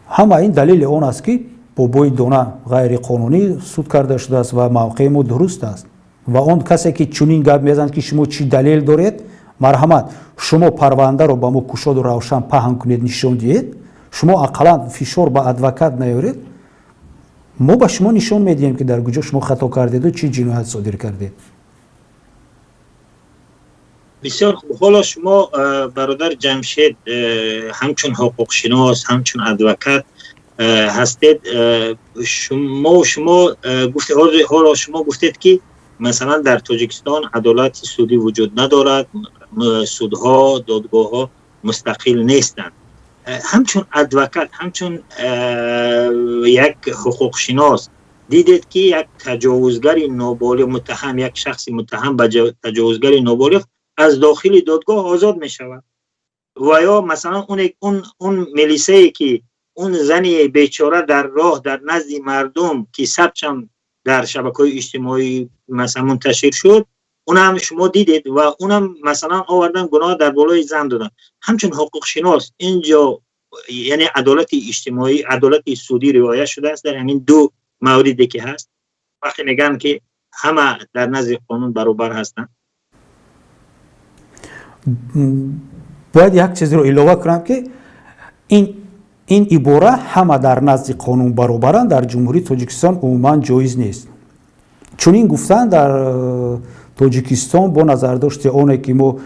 ҳама ин далели он аст, ки Бобои Дона ғайриқонунӣ суд карда шудааст ва мавқеи мо дуруст аст. Ва он касе ки чунин гап мезанад, ки шумо чӣ далел доред, марҳамат, шумо парвандаро ба мо кушоду равшан паҳн кунед, нишон диҳед. Шумо ақаллан фишор ба адвокат наёред, мо ба шумо нишон медиҳем, ки дар куҷо шумо хато кардеду чӣ ҷиноят содир кардед. Бисёр хуб. Ҳоло шумо, бародар Ҷамшед, ҳамчун ҳуқуқшинос, ҳамчун адвокат ҳастед. Шумо гуфте, ҳоло шумо гуфтед, ки масалан, дар Тоҷикистон адолати судӣ вуҷуд надорад, судҳо, додгоҳҳо мустақил нестанд. Ҳамчун адвокат, ҳамчун як ҳуқуқшинос дидед, ки як таҷовузгари ноболиғ, муттаҳам, як шахси муттаҳам ба таҷовузгари ноболиғ аз дохили додгоҳ озод мешавад. Ва ё масалан, он милисае ки он зани бечора дар роҳ, дар назди мардум, ки сабтшам дар шабакаҳои иҷтимоӣ масалан мунташир шуд, унам шумо дидед ва унам масалан овардан, гуноҳ дар болои зан додан. Ҳамчун ҳуқуқшинос, инҷо яъне адолати иҷтимоӣ, адолати судӣ риоя шудааст дар ҳамин ду мавриде ки ҳаст, вақте мегӯянд, ки ҳама дар назди қонун баробар ҳастанд? Бояд як чизро илова кунам, ки ин ибора «ҳама дар назди қонун баробаранд» дар Ҷумҳурии Тоҷикистон умуман ҷоиз нест. Чунин гуфтан дар Тоҷикистон, бо назардошти оне ки мо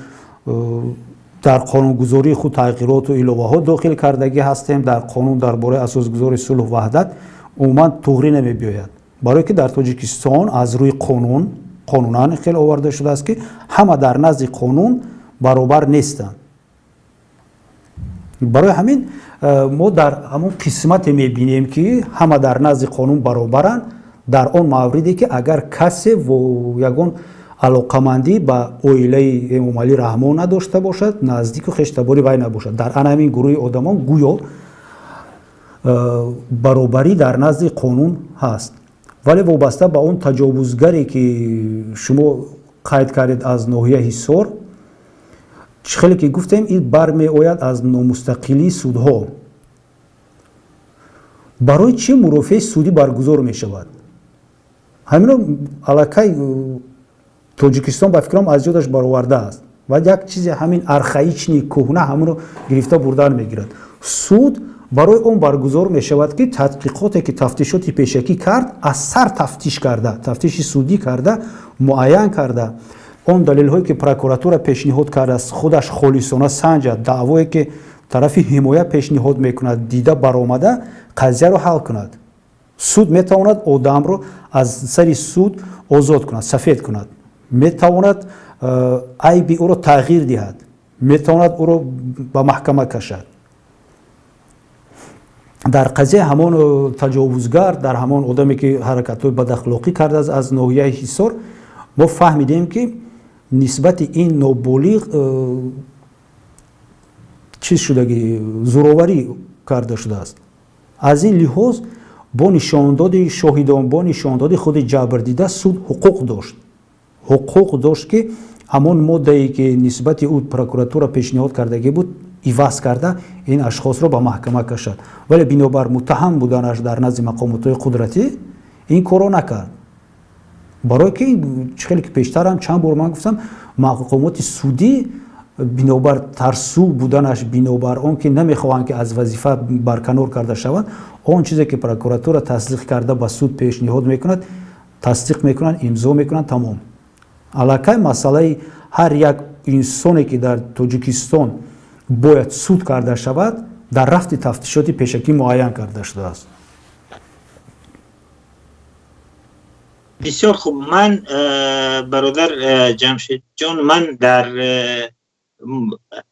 дар қонунгузории худ тағйироту иловаҳо дохил кардагӣ ҳастем дар қонун дар бораи асосгузори сулҳу ваҳдат, умуман туғрӣ намебиёяд, барое ки дар Тоҷикистон аз рӯи қонун, қонунан хеле оварда шудааст, ки ҳама дар назди қонун баробар нестанд. Барои ҳамин мо дар ҳамон қисмате мебинем, ки ҳама дар назди қонун баробаранд, дар он мавриде ки агар касе ягон алоқамандӣ ба оилаи Эмомалӣ Раҳмон надошта бошад, наздику хештабори вай набошад, дар ана ҳамин гурӯҳи одамон гӯё баробарӣ дар назди қонун ҳаст. Вале вобаста ба он таҷовузгаре ки шумо қайд кардед аз ноҳия Ҳисор, чӣ хеле ки гуфтем, ин бармеояд аз номустақилии судҳо. Барои чӣ мурофиаи судӣ баргузор мешавад? Ҳамино аллакай Тоҷикистон, ба фикрам, аз ёдаш баровардааст ва як чизе ҳамин архаичный, кӯҳна, ҳамонро гирифта бурдан мегирад. Суд барои он баргузор мешавад, ки тадқиқоте ки тафтишоти пешакӣ кард, аз сар тафтиш карда, тафтиши судӣ карда, муайян карда, он далелҳое ки прокуратура пешниҳод кардааст, худаш холисона санҷад, даъвое ки тарафи ҳимоя пешниҳод мекунад, дида баромада, қазияро ҳал кунад. Суд метавонад одамро аз сари суд озод кунад, сафед кунад, метавонад айби ӯро тағйир диҳад. Метавонад ӯро ба маҳкама кашад. Дар қазия ҳамон таҷовузгар, дар ҳамон одаме, ки ҳаракатҳои бадахлоқӣ кардааст аз ноҳияи Ҳисор, мо фаҳмидем, ки нисбати ин ноболиғ чиз шудагӣ, зӯроварӣ карда шудааст. Аз ин лиҳоз бо нишондоди шоҳидон, бо нишондоди худи ҷабрдида суд ҳуқуқ дошт, ки ҳамон моддае, ки нисбати ӯ прокуратура пешниҳод кардагӣ буд, иваз карда, ин ашхосро ба маҳкама кашад. Вале бинобар муттаҳам буданаш дар назди мақомотҳои қудратӣ ин корро накард, барое ки чӣ хеле ки пештарам чанд бор ман гуфтам, мақомоти судӣ бинобар тарсу буданаш, бинобар он ки намехоҳанд, ки аз вазифа барканор карда шаванд, он чизе ки прокуратура тасдиқ карда ба суд пешниҳод мекунад, тасдиқ мекунанд, имзо мекунанд, тамом. Аллакай масъалаи ҳар як инсоне, ки дар Тоҷикистон бояд суд карда шавад, дар рафти тафтишоти пешакӣ муайян карда шудааст. Бисёр хуб. Ман, бародар Ҷамшедҷон, ман дар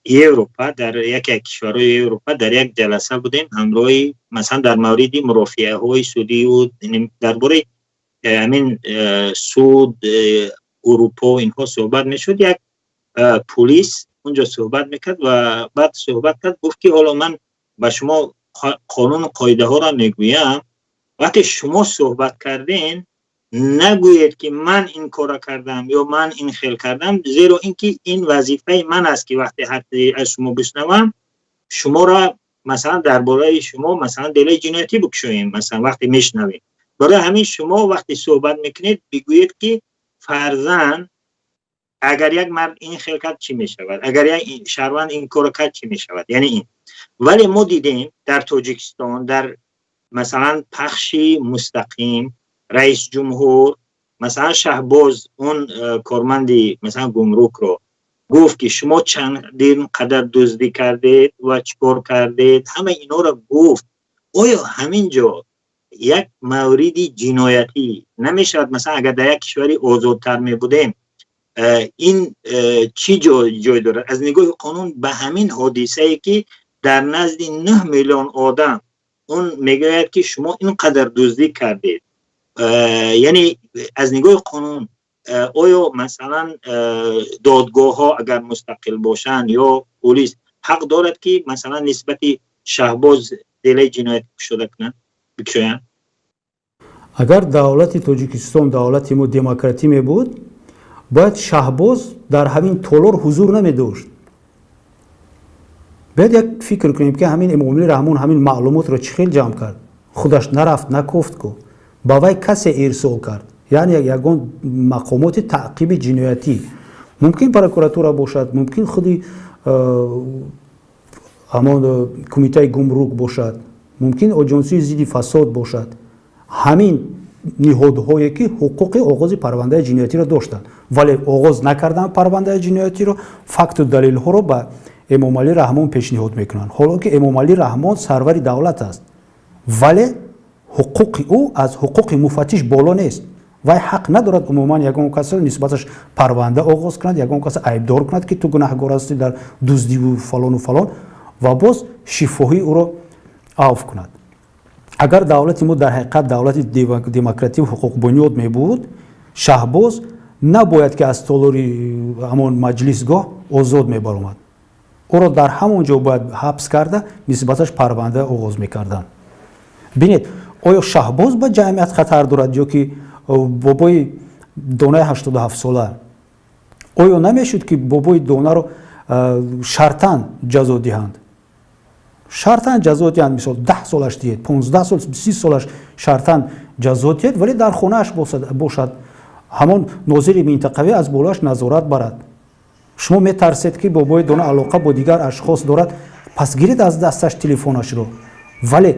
Европа, дар яке аз кишварҳои Европа, дар як ҷаласа будем ҳамроҳи, масалан, дар мавриди мурофиаҳои судию дар бораи ҳамин суд, Урупо, инҳо суҳбат мешуд. Як пулис унҷо суҳбат мекард ва баъд суҳбат кард, гуфт, ки ҳоло ман ба шумо қонуну қоидаҳоро мегӯям. Вақте шумо суҳбат карден, нагӯед, ки ман ин корро кардам ё ман ин хел кардам, зеро ин ки ин вазифаи ман аст, ки вақте ҳарфе аз шумо бишнавам, шуморо, масалан, дар бораи шумо, масалан, делаи ҷиноятӣ бикушоем, масалан, вақте мешунавем. Барои ҳамин шумо вақте суҳбат мекунед, бигӯед, ки фарзан агар як мард ин хел кард, чӣ мешавад, агар як шаҳрванд ин корро кард, чӣ мешавад. Яъне ин. Вале мо дидем дар Тоҷикистон, дар, масалан, пахши мустақим раис ҷумҳур, масалан, Шаҳбоз, он корманди, масалан, гумрукро гуфт, ки шумо чандин қадар дуздӣ кардед ва чӣ кор кардед, ҳама инҳоро гуфт. Оё ҳамин ҷо як мавриди ҷиноятӣ намешавад? Масалан, агар дар як кишвари озодтар мебудем, ин чӣ ҷой дорад аз нигоҳи қонун ба ҳамин ҳодисае, ки дар назди 9 миллион одам он мегӯяд, ки шумо ин қадар дуздӣ кардед? Яъне аз нигоҳи қонун оё, масалан, додгоҳҳо агар мустақил бошанд ё полис ҳақ дорад, ки, масалан, нисбати Шаҳбоз делаи ҷиноятӣ кушода кунанд, бикушоянд? Агар давлати Тоҷикистон, давлати мо демократӣ мебуд, бояд Шаҳбоз дар ҳамин толор ҳузур намедошт. Бояд як фикр кунем, ки ҳамин Эмомалӣ Раҳмон ҳамин маълумотро чӣ хел ҷамъ кард. Худаш нарафт, накофт ку, ба вай касе ирсол кард, яъне ягон мақомоти таъқиби ҷиноятӣ, мумкин прокуратура бошад, мумкин худи ҳамон кумитаи гумрук бошад, мумкин оҷонсии зидди фасод бошад, ҳамин ниҳодҳое, ки ҳуқуқи оғози парвандаи ҷиноятиро доштанд, вале оғоз накарданд парвандаи ҷиноятиро. Факту далелҳоро ба Эмомалӣ Раҳмон пешниҳод мекунанд, ҳоло ки Эмомалӣ Раҳмон сарвари давлат аст, вале ҳуқуқи ӯ аз ҳуқуқи муфаттиш боло нест. Вай ҳақ надорад умуман ягон касро нисбаташ парванда оғоз кунад, ягон касро айбдор кунад, ки ту гунаҳгор ҳастӣ дар дуздиву фалону фалон, ва боз шифоҳӣ ӯро авф кунад. Агар давлати мо дар ҳақиқат давлати демократию ҳуқуқбунёд мебуд, Шаҳбоз набояд ки аз толори ҳамон маҷлисгоҳ озод мебаромад. Ӯро дар ҳамон ҷо бояд ҳабс карда, нисбаташ парванда оғоз мекарданд. Бинед, оё Шаҳбоз ба ҷамъият хатар дорад ё ки бобои Донаи 87-сола? Оё намешуд, ки бобои Донаро шартан ҷазо диҳанд? Шартан ҷазо диҳанд, мисол, 10 солаш диҳед, 15 сол, 30 солаш шартан ҷазо диҳед, вале дар хонааш бошад, ҳамон нозири минтақавӣ аз болоаш назорат барад. Шумо метарсед, ки бобои Дона алоқа бо дигар ашхос дорад, пас гиред аз дасташ телефонашро. Вале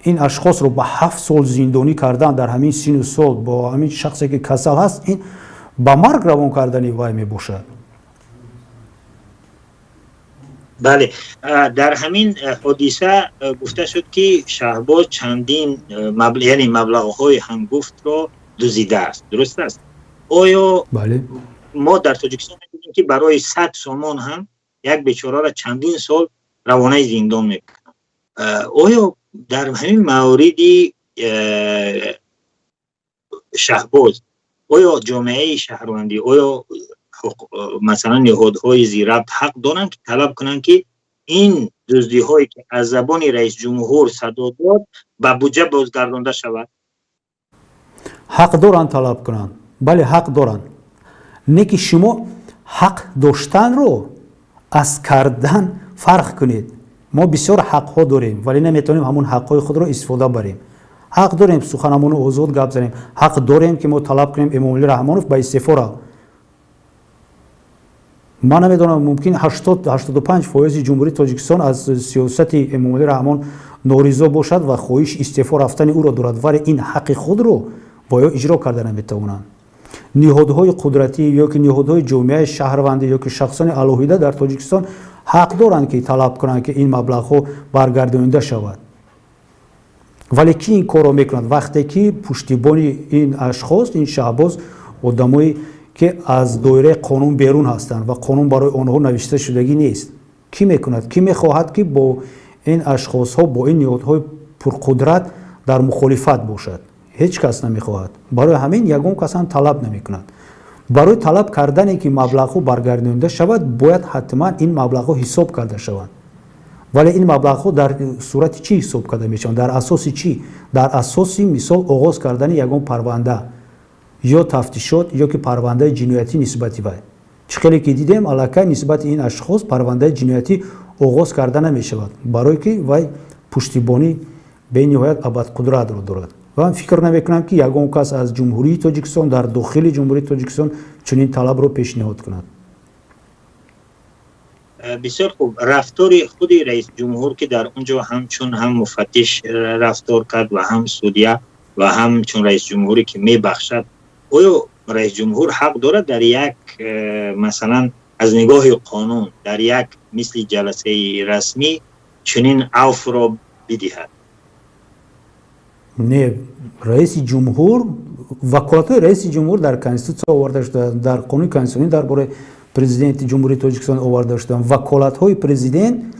ин ашхосро ба 7 сол зиндонӣ кардан дар ҳамин сину сол бо ҳамин шахсе, ки касал ҳаст, ин ба марг равон кардани вай мебошад. Бале, дар ҳамин ҳодиса гуфта шуд, ки Шаҳбоз чандин, яъне маблағҳои ҳангуфтро дуздидааст. Дуруст аст? Оё Бале. Мо дар Тоҷикистон мебинем, ки барои 100 сомон ҳам Як бечораро чандин сол равонаи зиндон мекунанд. Оё дар ҳамин мавриди Шаҳбоз, оё ҷомеаи шаҳрвандӣ, оё масалан ниҳодҳои зирабт ҳақ доранд, ки талаб кунанд, ки ин дуздиҳое, ки аз забони раисҷумҳур садо дод, ба буҷа бозгардонда шавад? Ҳақ доранд талаб кунанд, бале, ҳақ доранд. Не ки шумо ҳақ доштанро аз кардан фарқ кунед. Мо бисёр ҳақҳо дорем, вале наметавонем ҳамон ҳақҳои худро истифода барем. Ҳақ дорем суханамоно озод гап занем, ҳақ дорем, ки мо талаб кунем Эмомалӣ Раҳмонов ба истеъфо рав. Ман намедонам, мумкин 80-85 фоизи Ҷумҳурии Тоҷикистон аз сиёсати Эмомалӣ Раҳмон норизо бошад ва хоҳиш истеъфо рафтани ӯро дорад, вале ин ҳаққи худро бо ё иҷро карда наметавонанд. Ниҳодҳои қудратӣ ё ки ниҳодҳои ҷомеаи шаҳрвандӣ ё ки шахсони алоҳида дар Тоҷикистон ҳақ доранд, ки талаб кунанд, ки ин маблағҳо баргардонида шавад. Вале кӣ ин корро мекунад, вақте ки пуштибони ин ашхос, ин Шаҳбоз, одамое ки аз доираи қонун берун ҳастанд ва қонун барои онҳо навишта шудагӣ нест? Кӣ мекунад? Кӣ мехоҳад, ки бо ин ашхосҳо, бо ин ниҳодҳои пурқудрат дар мухолифат бошад? Ҳеҷ кас намехоҳад. Барои ҳамин ягон кас ҳам талаб намекунад. Барои талаб кардане, ки маблағҳо баргардонида шавад, бояд ҳатман ин маблағҳо ҳисоб карда шаванд. Вале ин маблағҳо дар сурати чӣ ҳисоб карда мешаванд? Дар асоси чӣ? Дар асоси, мисол, оғоз кардани ягон парванда ё тафтишот ё ки парвандаи ҷиноятӣ нисбати вай. Чӣ хеле ки дидем, аллакай нисбати ин ашхос парвандаи ҷиноятӣ оғоз карда намешавад, барое ки вай пуштибонӣ бениҳоят абадқудратро дорад. Ва ман фикр намекунам, ки ягон кас аз Ҷумҳурии Тоҷикистон, дар дохили Ҷумҳурии Тоҷикистон чунин талабро пешниҳод кунад. Бисёр хуб. Рафтори худи раисҷумҳур, ки дар он ҷо ҳамчун ҳам муфаттиш рафтор кард ва ҳам судья ва ҳамчун раисҷумҳуре, ки мебахшад, оё раисҷумҳур ҳақ дорад дар як, масалан, аз нигоҳи қонун, дар як мисли ҷаласаи расмӣ чунин афвро бидиҳад? Не, раиси ҷумҳур, ваколатҳои раиси ҷумҳур дар Конститутсия оварда шуда, дар қонуни конститутсионӣ дар бораи Президенти Ҷумҳурии Тоҷикистон оварда шуданд. Ваколатҳои президент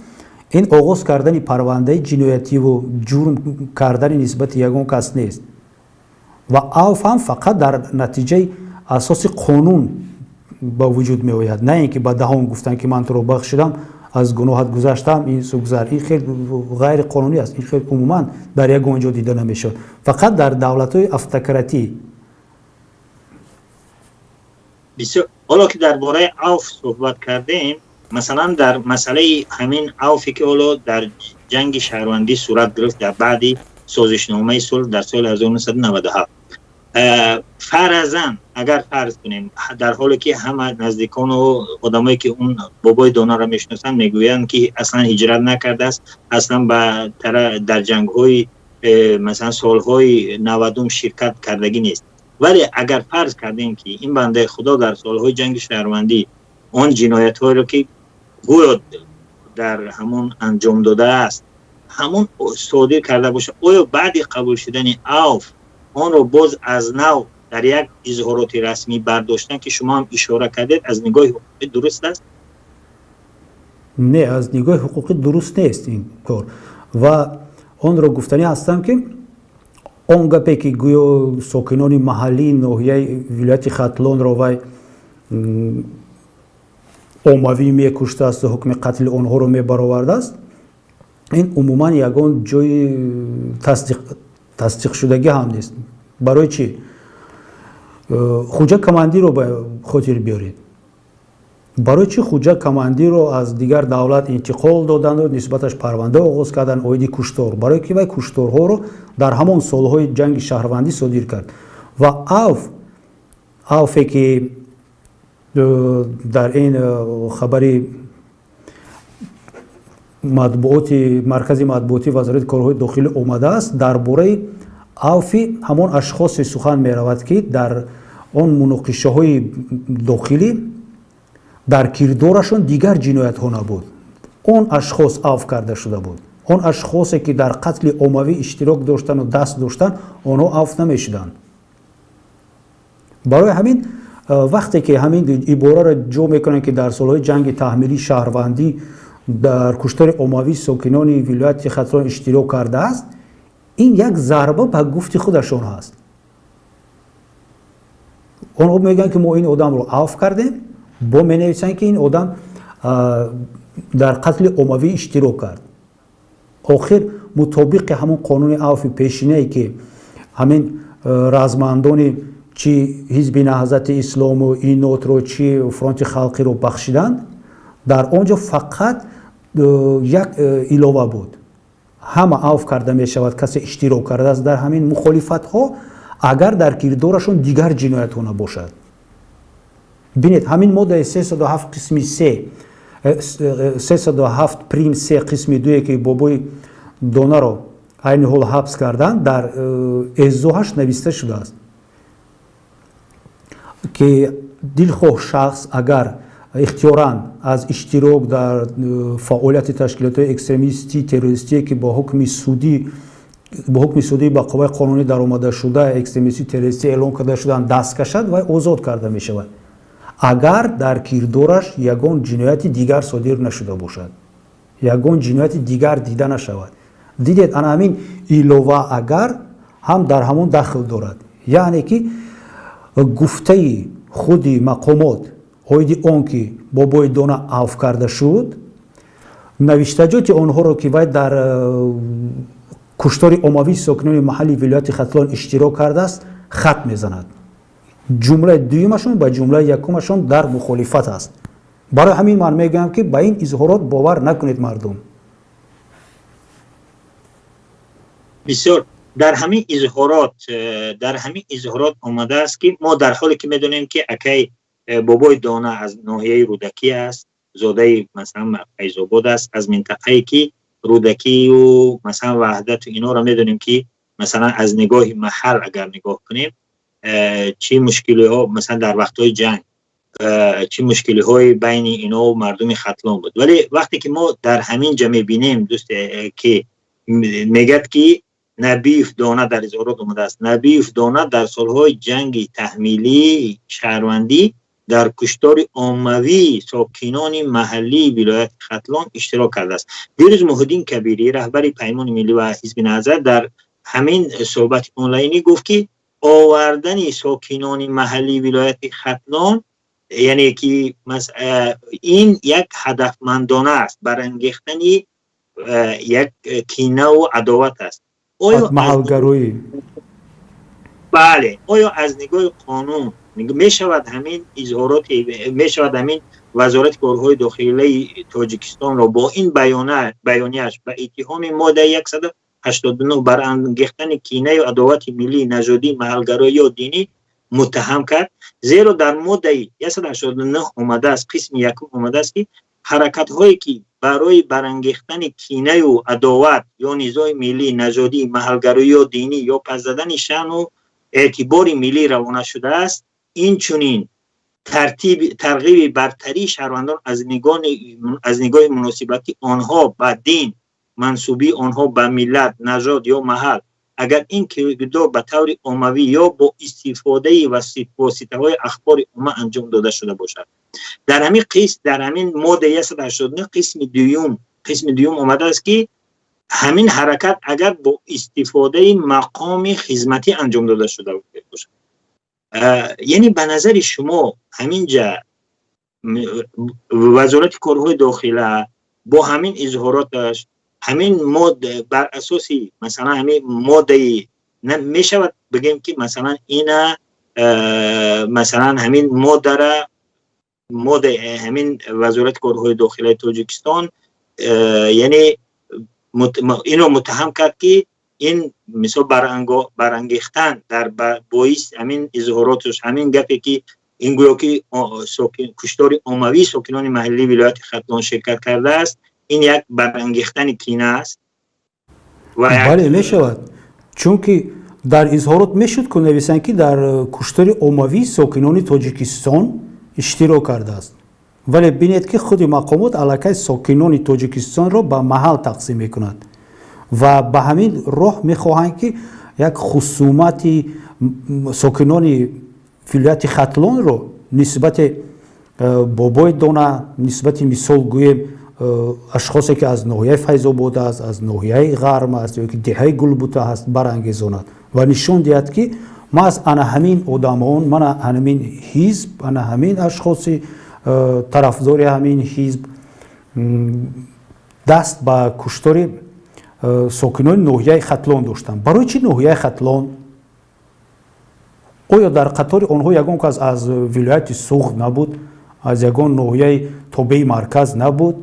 ин оғоз кардани парвандаи ҷиноятиву ҷурм кардани нисбати ягон кас нест. Ва авф ҳам фақат дар натиҷаи асоси қонун ба вуҷуд меояд, на ин ки ба даҳон гуфтанд, ки ман туро бахшидам, аз гуноҳат гузаштам, ин су гузар. Ин хел ғайриқонунӣ аст. Ин хел умуман дар ягон ҷо дида намешавад, фақат дар давлатҳои автократӣ. Бисёр, ҳоло ки дар бораи авф суҳбат кардем, масалан, дар масъалаи ҳамин авфе, ки ҳоло дар ҷанги шаҳрвандӣ сурат гирифт, дар баъди созишномаи сулҳ дар соли 1997, фарзан агар фарз кунем, дар ҳоле ки ҳама наздикону одамое, ки он бобои донаро мешиносанд, мегӯянд, ки аслан ҳиҷрат накардааст, аслан ба дар ҷангҳои, масалан, солҳои 90-ум ширкат кардагӣ нест, вале агар фарз кардем, ки ин бандаи худо дар солҳои ҷанги шаҳрвандӣ он ҷиноятҳоеро, ки гӯё дар ҳамон анҷом додааст, ҳамон содир карда бошад, оё баъди қабул шудани авф онро боз аз нав дар як изҳороти расмӣ бардоштан, ки шумо ҳам ишора кардед, аз нигоҳи ҳуқуқӣ дуруст аст? Не, аз нигоҳи ҳуқуқӣ дуруст нест ин кор. Ва онро гуфтанӣ ҳастам, ки он гапе, ки гӯё сокинони маҳаллии ноҳияи вилояти Хатлонро вай оммавӣ мекуштааст, ҳукми қатли онҳоро мебаровардааст, ин умуман ягон ҷои тасдиқшудагӣ ҳам нест. Барои чӣ? Хуҷа Командиро ба хотир биёред. Барои чӣ Хуҷа Командиро аз дигар давлат интиқол доданду нисбаташ парванда оғоз карданд оиди куштор? Барое ки вай кушторҳоро дар ҳамон солҳои ҷанги шаҳрвандӣ содир кард. Ва авфе, ки дар ин хабари матбуоти маркази матбуотии Вазорати корҳои дохилӣ омадааст, дар бораи авфи ҳамон ашхосе сухан меравад, ки дар он муноқишаҳои дохилӣ дар кирдорашон дигар ҷиноятҳо набуд. Он ашхос авф карда шуда буд. Он ашхосе, ки дар қатли оммавӣ иштирок доштану даст доштанд, онҳо авф намешуданд. Барои ҳамин Вақте ки ҳамин ибораро ҷо мекунанд, ки дар солҳои ҷанги таҳмилии шаҳрвандӣ дар куштори оммавии сокинони вилояти Хатлон иштирок кардааст, ин як зарба ба гуфти худашон ҳаст. Онҳо мегӯянд, ки мо ин одамро авф кардем, бо менависанд, ки ин одам дар қатли оммавӣ иштирок кард. Охир, мутобиқи ҳамон қонуни авфи пешинае, ки ҳамин размандони чи Ҳизби Наҳзати Ислому Инотро, чи Фронти Халқиро бахшиданд, дар он ҷо фақат як илова буд: ҳама авф карда мешавад, касе иштирок кардааст дар ҳамин мухолифатҳо, агар дар кирдорашон дигар ҷиноятҳо набошад. Бинед, ҳамин моддаи 307 қисми се, 307 прим се қисми дуе, ки Бобои Донаро айни ҳол ҳабс карданд, дар эзоҳаш нависта шудааст, ки дилхоҳ шахс, агар ихтиёран аз иштирок дар фаъолияти ташкилотҳои экстремистӣ, террористие, ки бо ҳукми судӣ ба қувваи қонунӣ даромада шуда, экстремистӣ, террористӣ эълон карда шуданд, даст кашад, вай озод карда мешавад, агар дар кирдораш ягон ҷинояти дигар содир нашуда бошад, ягон ҷинояти дигар дида нашавад. Дидед, ана ҳамин илова «агар» ҳам дар ҳамон дахл дорад. Яъне ки гуфтаи худи мақомот оиди он ки Бобои Дона авф карда шуд, навиштаҷоти онҳоро, ки вай дар куштори оммавии сокинони маҳалли вилояти Хатлон иштирок кардааст, хат мезанад. Ҷумлаи дуюмашон ба ҷумлаи якумашон дар мухолифат аст. Барои ҳамин ман мегӯям, ки ба ин изҳорот бовар накунед, мардум. Бисёр дар ҳамин изҳорот омадааст, ки мо дар ҳоле ки медонем, ки акай Бобои Дона аз ноҳияи Рӯдакӣ аст, зодаи, масалан, Файзобод аст, аз минтақае ки Рӯдакию, масалан, Ваҳдату инҳоро медонем, ки, масалан, аз нигоҳи маҳал агар нигоҳ кунем, чӣ мушкилиҳо, масалан, дар вақтҳои ҷанг чӣ мушкилиҳои байни ино мардуми Хатлон буд. Вале вақте ки мо дар ҳамин ҷа мебинем, дӯст, ки мегӯяд, ки Набиев Дона, дар изҳорот омадааст, Набиев Дона дар солҳои ҷанги таҳмилии шаҳрвандӣ дар куштори оммавии сокинони маҳаллии вилояти Хатлон иштирок кардааст. Дирӯз Муҳиддин Кабирӣ, раҳбари Паймони Миллӣ ва Ҳизби Наҳзат, дар ҳамин суҳбати онлайнӣ гуфт, ки овардани сокинони маҳаллии вилояти Хатлон, яъне ки ин як ҳадафмандона аст, барангехтани як кинаву адоват аст. Оё маҳалгароӣ. Бале, оё аз нигоҳи қонун мешавад ҳамин изҳороти, мешавад ҳамин Вазорати корҳои дохилаи Тоҷикистонро бо ин баёнияш ба иттиҳоми моддаи 189, барангехтани кинаю адовати миллӣ, нажодӣ, маҳалгароӣ ё динӣ муттаҳам кард? Зеро дар моддаи 189 омадааст, қисми якум омадааст, ки ҳаракатҳое, ки барои барангехтани кинаю адоват ё низои миллӣ, нажодӣ, маҳалгароӣ ё динӣ ё пас задани шаъну эътибори миллӣ равона шудааст, инчунин тарғиби бартарии шаҳрвандон аз нигоҳи муносибати онҳо ба дин, мансубии онҳо ба миллат, нажод ё маҳал, агар ин кирдор ба таври оммавӣ ё бо истифодаи воситаҳои ахбори омма анҷом дода шуда бошад. Дар ҳамин қисм, дар ҳамин моддаи 189 қисми дуюм омадааст, ки ҳамин ҳаракат агар бо истифодаи мақоми хизматӣ анҷом дода шуда бошад. Яъне ба назари шумо, ҳамин ҷа Вазорати корҳои дохила бо ҳамин изҳороташ, ҳамин мод, бар асоси, масалан, ҳамин моддаи мешавад бигем, ки, масалан, ина, масалан, ҳамин моддара, модда, ҳамин Вазорати корҳои дохилаи Тоҷикистон, яъне инро муттаҳам кард, ки ин мисол барангехтан дар боис ҳамин изҳороташ, ҳамин гапе, ки ин гӯё ки куштори оммавии сокинони маҳаллии вилояти Хатлон ширкат кардааст, ин як барангехтани кина аст? Бале, мешавад, чунки дар изҳорот мешуд ку нависанд, ки дар куштори оммавии сокинони Тоҷикистон иштирок кардааст. Вале бинед, ки худи мақомот аллакай сокинони Тоҷикистонро ба маҳал тақсим мекунад ва ба ҳамин роҳ мехоҳанд, ки як хусумати сокинони вилояти Хатлонро Нисбати Бобои Дона, нисбати, мисол гӯем, ашхосе, ки аз ноҳияи Файзобод аст, аз ноҳияи Ғарм аст ё ки деҳаи Гулбута ҳаст, барангезонад ва нишон диҳад, ки маҳз ана ҳамин одамон, мана ҳамин ҳизб, ана ҳамин ашхоси тарафдори ҳамин ҳизб даст ба куштори сокинони ноҳияи Хатлон доштанд. Барои чӣ ноҳияи Хатлон? Оё дар қатори онҳо ягон кас аз вилояти Суғд набуд, аз ягон ноҳияи тобеи марказ набуд?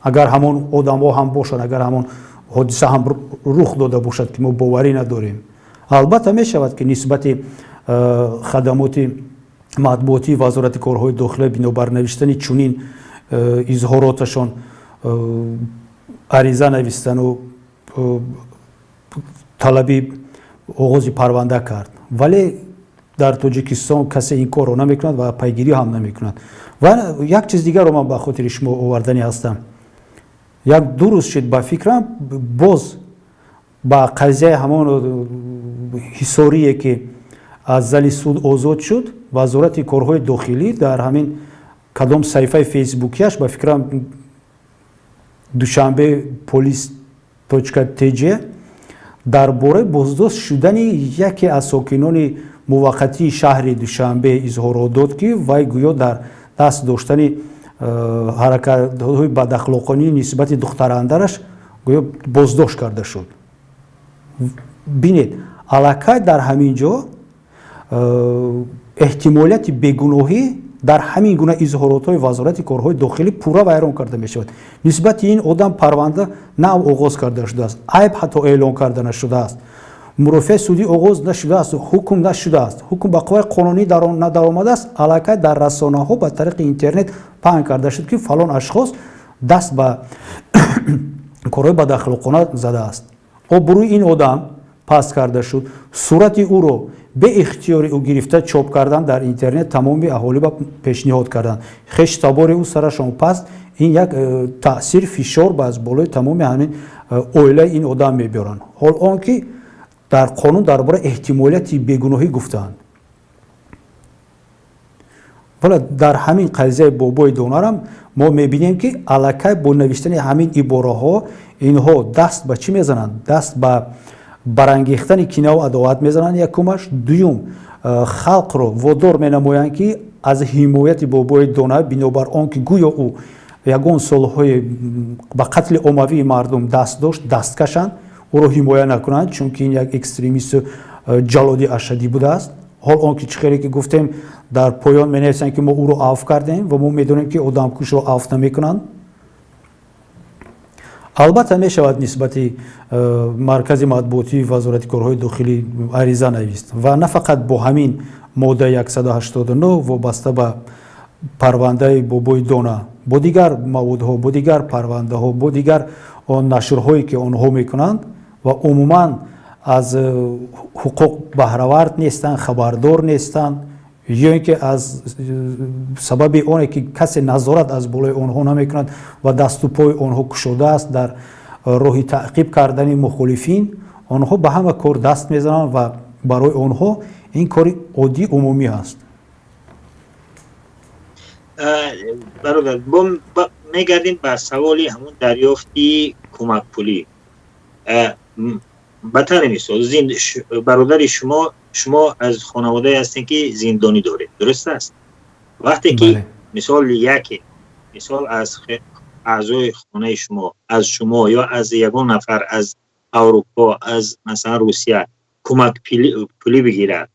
Агар ҳамон одамҳо ҳам бошанд, агар ҳамон ҳодиса ҳам рух дода бошад, ки мо боварӣ надорем. Албатта, мешавад, ки нисбати хадамоти матбуотии Вазорати корҳои дохила бинобар навиштани чунин изҳороташон ариза навистану талаби оғози парванда кард, вале дар Тоҷикистон касе ин корро намекунад ва пайгирӣ ҳам намекунад. Ва як чиз дигарро ман ба хотири шумо оварданӣ ҳастам. Як ду рӯз шуд, ба фикрам, боз ба қазияи ҳамон Ҳисорие, ки аз зали суд озод шуд, Вазорати корҳои дохилӣ дар ҳамин кадом саҳифаи фейсбукияш, ба фикрам, душанбе police tj, дар бораи боздошт шудани яке аз сокинони муваққатии шаҳри Душанбе изҳорот дод, ки вай гӯё дар даст доштани ҳаракатҳои бадахлоқонӣ нисбати духтарандараш гӯё боздошт карда шуд. Бинед, аллакай дар ҳамин ҷо эҳтимолияти бегуноҳӣ дар ҳамин гуна изҳоротҳои Вазорати корҳои дохилӣ пурра вайрон карда мешавад. Нисбати ин одам парванда нав оғоз карда шудааст, айб ҳатто эълон карда нашудааст, мурофиаи судӣ оғоз нашудааст, ҳукм нашудааст, ҳукм ба қувваи қонунӣ надаромадааст. Аллакай дар расонаҳо ба тариқи интернет паҳн карда шуд, ки фалон ашхос даст ба корҳои бадахлоқона задааст. Обрӯи ин одам паст карда шуд, сурати ӯро беихтиёри ӯ гирифта чоп кардан, дар интернет тамоми аҳолӣ ба пешниҳод карданд. Хештабори ӯ сарашон паст. Ин як таъсир, фишор ба аз болои тамоми ҳамин оилаи ин одам мебиёранд, ҳол он ки дар қонун дар бораи эҳтимолияти бегуноҳӣ гуфтаанд. Вале дар ҳамин қазияи Бобои Донарам мо мебинем, ки аллакай бо навиштани ҳамин ибораҳо инҳо даст ба чӣ мезананд? Даст ба барангехтани кинаву адоват мезананд, якумаш. Дуюм, халқро водор менамоянд, ки аз ҳимояти Бобои Дона, бинобар он ки гӯё ӯ ягон солҳои ба қатли оммавии мардум даст дошт, даст кашанд, ӯро ҳимоя накунанд, чунки ин як экстремисту ҷаллоди ашаддӣ будааст. Ҳол он ки чӣ хеле ки гуфтем, дар поён менависанд, ки мо ӯро афв кардем, ва мо медонем, ки одамкушро афв намекунанд. Албатта, мешавад нисбати маркази матбуотии Вазорати корҳои дохилӣ ариза навист ва на фақат бо ҳамин моддаи 189 вобаста ба парвандаи Бобои Дона, бо дигар маводҳо, бо дигар парвандаҳо, бо дигар он нашрҳое, ки онҳо мекунанд ва умуман аз ҳуқуқ баҳравард нестанд, хабардор нестанд ё ин ки аз сабаби оне ки касе назорат аз болои онҳо намекунад ва дасту пои онҳо кушодааст дар роҳи таъқиб кардани мухолифин, онҳо ба ҳама кор даст мезананд ва барои онҳо ин кори оддӣ, умумӣ аст. Бародар, мегардем ба саволи ҳамун дарёфти кӯмакпулӣ. Ба таври мисол, бародари шумо, шумо аз хонаводае ҳастем, ки зиндонӣ доред, дуруст аст? Вақте ки, мисол, яке, мисол, аз аъзои хонаи шумо, аз шумо ё аз ягон нафар аз Аврупо, аз, масалан, Русия кӯмак пулӣ бигирад,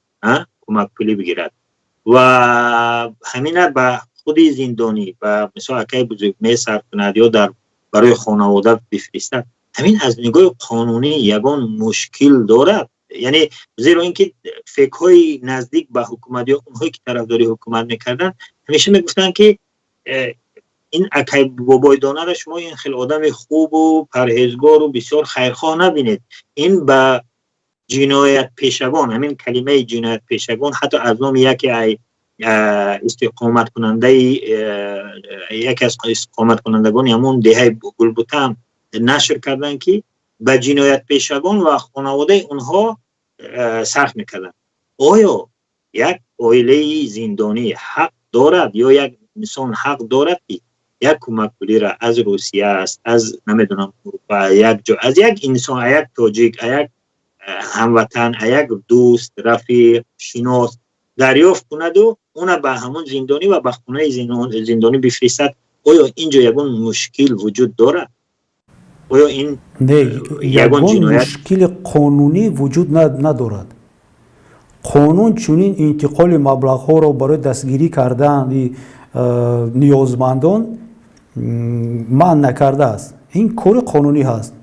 кӯмак пулӣ бигирад ва ҳамина ба худи зиндонӣ, ба мисол акаи бузург месарф кунад ё дар барои хонавода бифиристад, ҳамин аз нигоҳи қонунӣ ягон мушкил дорад? Яъне, зеро ин ки фекҳои наздик ба ҳукумат ё онҳое ки тарафдори ҳукумат мекарданд, ҳамеша мегуфтанд, ки ин акай Бобои Донара шумо ин хел одами хубу парҳезгору бисёр хайрхоҳ набинед, ин ба ҷиноятпешагон, ҳамин калимаи ҷиноятпешагон ҳатто аз номи яке ай истиқоматкунандаи, яке аз истиқоматкунандагони ҳамон деҳаи Гулбутаам нашр карданд, ки ба ҷиноятпешагон ва хонаводаи онҳо сарф мекарданд. Оё Як оилаи зиндонӣ ҳақ дорад ё як инсон ҳақ дорад, ки як кӯмакпулиро аз Русия аст, аз намедонам Урупа, як ҷо, аз як инсон, як тоҷик, як ҳамватан, як дӯст, рафиқ, шинос дарёфт кунаду уна ба ҳамон зиндонӣ ва ба хонаи зиндонӣ бифиристад? Оё ин ҷо ягон мушкил вуҷуд дорад? Оё ин не, ягон мушкили қонунӣ вуҷуд надорад. Қонун чунин интиқоли маблағҳоро барои дастгирӣ кардани ниёзмандон манъ накардааст. Ин кори қонунӣ ҳаст.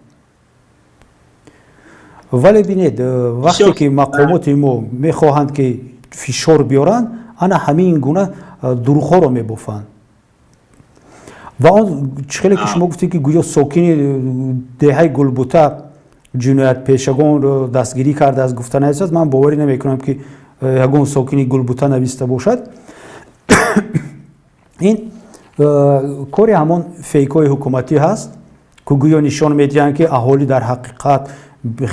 Вале бинед, вақте ки мақомоти мо мехоҳанд, ки фишор биёранд, ана ҳамин гуна дурӯғҳоро мебофанд. Ва он чӣ хеле ки шумо гуфтед, ки гӯё сокини деҳаи Гулбута ҷиноятпешагонро дастгирӣ кардааст, гуфта наистааст. Ман боварӣ намекунам, ки ягон сокини Гулбута нависта бошад. Ин кори ҳамон фейкҳои ҳукуматӣ ҳаст, ки гӯё нишон медиҳанд, ки аҳолӣ дар ҳақиқат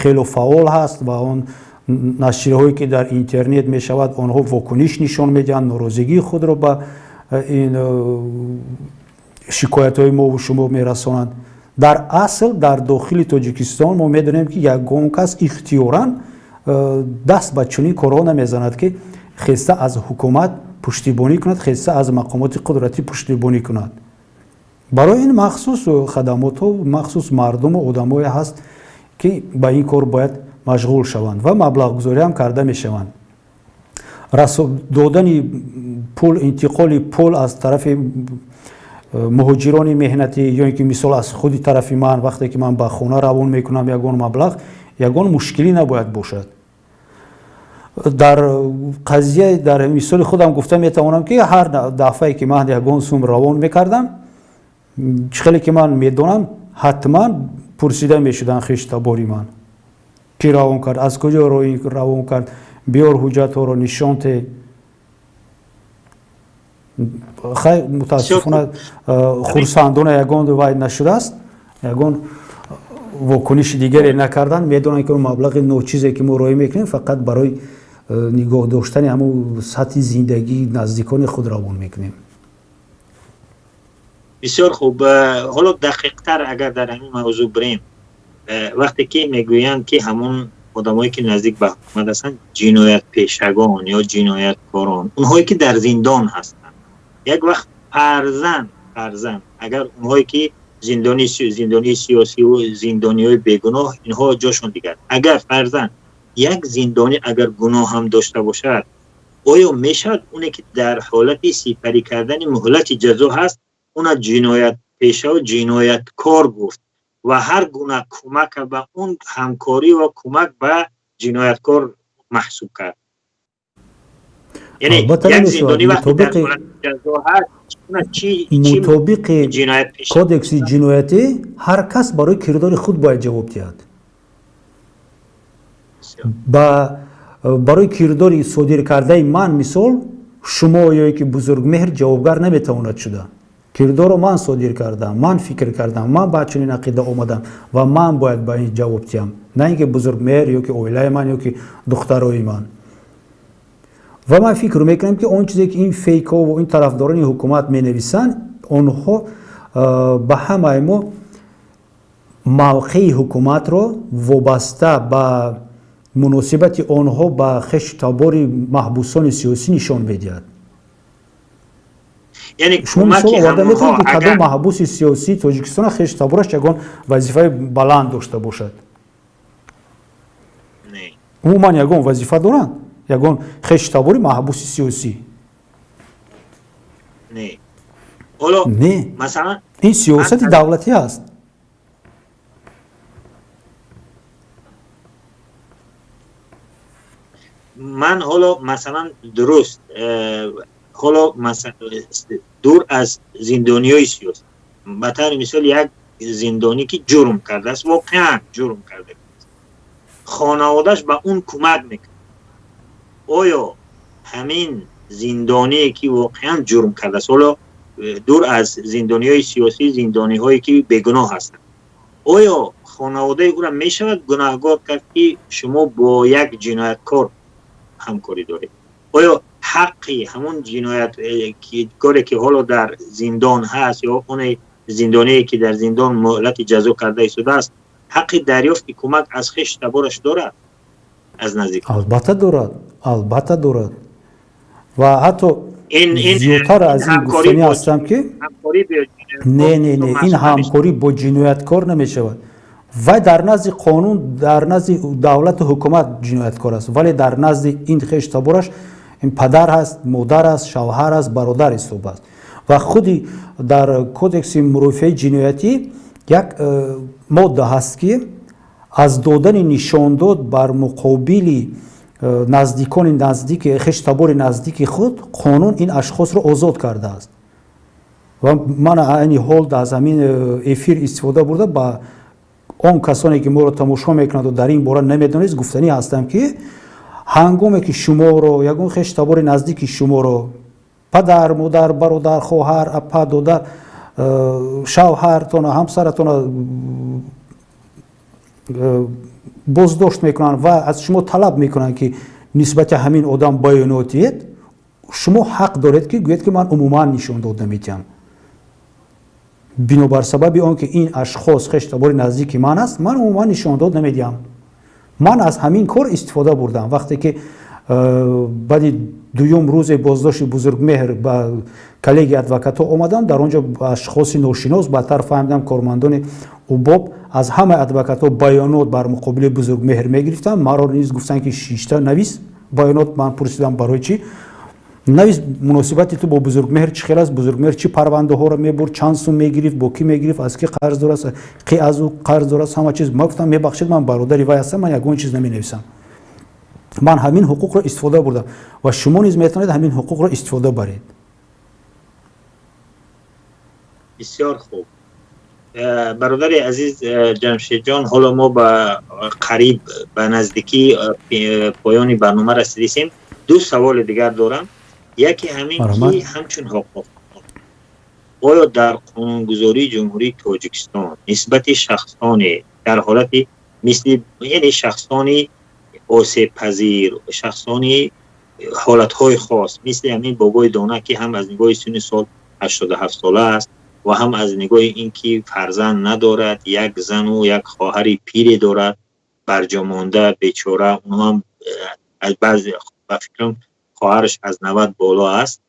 хело фаъол ҳаст ва он нашрияҳое, ки дар интернет мешавад, онҳо вокуниш нишон медиҳанд, норозигии худро ба ин шикоятҳои мову шумо мерасонанд. Дар асл дар дохили Тоҷикистон мо медонем, ки ягон кас ихтиёран даст ба чунин корҳо намезанад, ки хеста аз ҳукумат пуштибонӣ кунад, хеста аз мақомоти қудратӣ пуштибонӣ кунад. Барои ин махсус хадамотҳо, махсус мардуму одамое ҳаст, ки ба ин кор бояд машғул шаванд ва маблағгузориам карда мешаванд. Додани пул, интиқоли пул аз тарафи муҳоҷирони меҳнатӣ ё ин ки мисол аз худи тарафи ман, вақте ки ман ба хона равон мекунам ягон маблағ, ягон мушкилӣ набояд бошад. Дар қазия, дар мисоли худам гуфта метавонам, ки ҳар дафъае ки ман ягон сум равон мекардам, чӣ хеле ки ман медонам, ҳатман пурсида мешуданд хештабори ман: ки равон кард, аз куҷо равон кард, биёр ҳуҷҷатҳоро нишон те. Хай, мутаассифона, хурсандона ягон вай нашудааст, ягон вокуниши дигаре накарданд. Медонанд, ки он маблағи ночизе, ки мо роҳӣ мекунем, фақат барои нигоҳ доштани ҳамун сатҳи зиндагии наздикони худ равон мекунем. Бисёр хуб. Ҳоло дақиқтар агар дар ҳамин мавзӯъ бирем, вақте ки мегӯянд, ки ҳамон одамое, ки наздик ба ҳукумат ҳастанд, ҷиноятпешагон ё ҷинояткорон, онҳое ки дар зиндон ҳастанд, як вақт фарзан агар онҳое ки зиндонии сиёсиву зиндониҳои бегуноҳ, инҳо ҷошон дигар, агар фарзан як зиндонӣ агар гуноҳ ҳам дошта бошад, оё мешавад оне ки дар ҳолати сипарӣ кардани муҳлати ҷазо ҳаст, уна ҷиноятпешаву ҷинояткор гуфт ва ҳар гуна кӯмака ба он ҳамкорӣ ва кӯмак ба ҷинояткор маҳсуб кард? Яъне як зиндонӣ вақте дар ҳолати ҷазо ҳаст, Мутобиқи кодекси ҷиноятӣ ҳар кас барои кирдори худ бояд ҷавоб диҳад. Ба барои кирдори содир кардаи ман, мисол, шумо ё ки Бузургмеҳр ҷавобгар наметавонад шуда. Кирдорро ман содир кардам, ман фикр кардам, ман ба чунин ақида омадам ва ман бояд ба ин ҷавоб диҳам, на ин ки Бузургмеҳр ё ки оилаи ман ё ки духтарои ман. Ва ман фикр мекунам, ки он чизе, ки ин фейкҳо ва ин тарафдорони ҳукумат менависанд, онҳо ба ҳамаи мо мавқеи ҳукуматро вобаста ба муносибати онҳо ба хешу табори маҳбусони сиёсӣ нишон медиҳад. Шумо мисол оварда метавонед, ки кадом маҳбуси сиёсии Тоҷикистона хешу табораш ягон вазифаи баланд дошта бошад? Умуман ягон вазифа доранд ягон хешу табори маҳбуси сиёсӣ? Не, ин сиёсати давлатӣ аст. Ман ҳоло масалан, дуруст, ҳоло дур аз зиндониҳои сиёсӣ, ба таври мисол, як зиндонӣ, ки ҷурм кардааст, воқеан ҷурм карда, хонаводааш ба он кӯмак мекунад, оё ҳамин зиндоние, ки воқеан ҷурм кардааст, ҳоло дур аз зиндониҳои сиёсӣ, зиндониҳое ки бегуноҳ ҳастанд, оё хонаводаи ӯра мешавад гунаҳгор кард, ки шумо бо як ҷинояткор ҳамкорӣ доред? Оё ҳаққи ҳамон ҷинояткоре ки ҳоло дар зиндон ҳаст ё оне зиндоние ки дар зиндон муҳлати ҷазо карда истодааст, ҳаққи дарёфти кӯмак аз хешу табораш дорад, аз наздик? Албатта дорад, албатта дорад. Ва ҳатто зиёдтар аз ин гуфтанӣ ҳастам, ки не, не, не, ин ҳамкорӣ бо ҷинояткор намешавад. Вай дар назди қонун, дар назди давлату ҳукумат ҷинояткор аст, вале дар назди ин хештабораш ин падар ҳаст, модар аст, шавҳар аст, бародар ҳисоб аст. Ва худи дар кодекси мурофиаи ҷиноятӣ як модда ҳаст, ки аз додани нишондод бар муқобили наздикони наздики, хештабори наздики худ қонун ин ашхосро озод кардааст. Ва ман айни ҳол аз ҳамин эфир истифода бурда, ба он касоне ки моро тамошо мекунанду дар ин бора намедонед, гуфтанӣ ҳастам, ки ҳангоме ки шуморо ягон хештабори наздики шуморо, падар, модар, бародар, хоҳар, апа, додар, шавҳартона, ҳамсаратона боздошт мекунанд ва аз шумо талаб мекунанд, ки нисбати ҳамин одам баёнот диҳед, шумо ҳақ доред, ки гӯед, ки ман умуман нишондод намедиҳам. Бинобар сабаби он ки ин ашхос хештабори наздики ман аст, ман умуман нишондод намедиҳам. Ман аз ҳамин кор истифода бурдам, вақте ки баъди дуюм рӯзе боздошти Бузургмеҳр ба коллегияи адвокатҳо омадам. Дар он ҷо ашхоси ношинос, баъдтар фаҳмидам, кормандони УБОП, аз ҳамаи адвокатҳо баёнот бар муқобили Бузургмеҳр мегирифтанд. Маро низ гуфтанд, ки шишта навис баёнот. Ман пурсидам: «Барои чӣ?» «Навис, муносибати ту бо Бузургмеҳр чӣ хел аст, Бузургмеҳр чӣ парвандаҳоро мебурд, чанд сум мегирифт, бо кӣ мегирифт, аз кӣ қарз дорад, ки аз ӯ қарз дорад, ҳама чиз». Ман гуфтам: «Мебахшед, ман бародари вай ҳастам, ман ягон чиз наменависам». Ман ҳамин ҳуқуқро истифода бурдам ва шумо низ метавонед ҳамин ҳуқуқро истифода баред. Бисёр хуб, бародари азиз Ҷамшедҷон. Ҳоло мо ба қариб, ба наздикии поёни барнома расидисем. Ду саволи дигар дорам. Яке ҳамин ки ҳамчун ҳуқуқ, оё дар қонунгузории Ҷумҳурии Тоҷикистон нисбати шахсоне дар ҳолати мисли, яъне шахсони осебпазир, шахсони ҳолатҳои хос, мисли ҳамин бобои Дона, ки ҳам аз нигоҳи синни сол 87 сола аст ва ҳам аз нигоҳи ин ки фарзанд надорад, як зану як хоҳари пире дорад барҷомонда, бечора, онҳам аз баъзе, ба фикрам, хоҳараш аз 90 боло аст,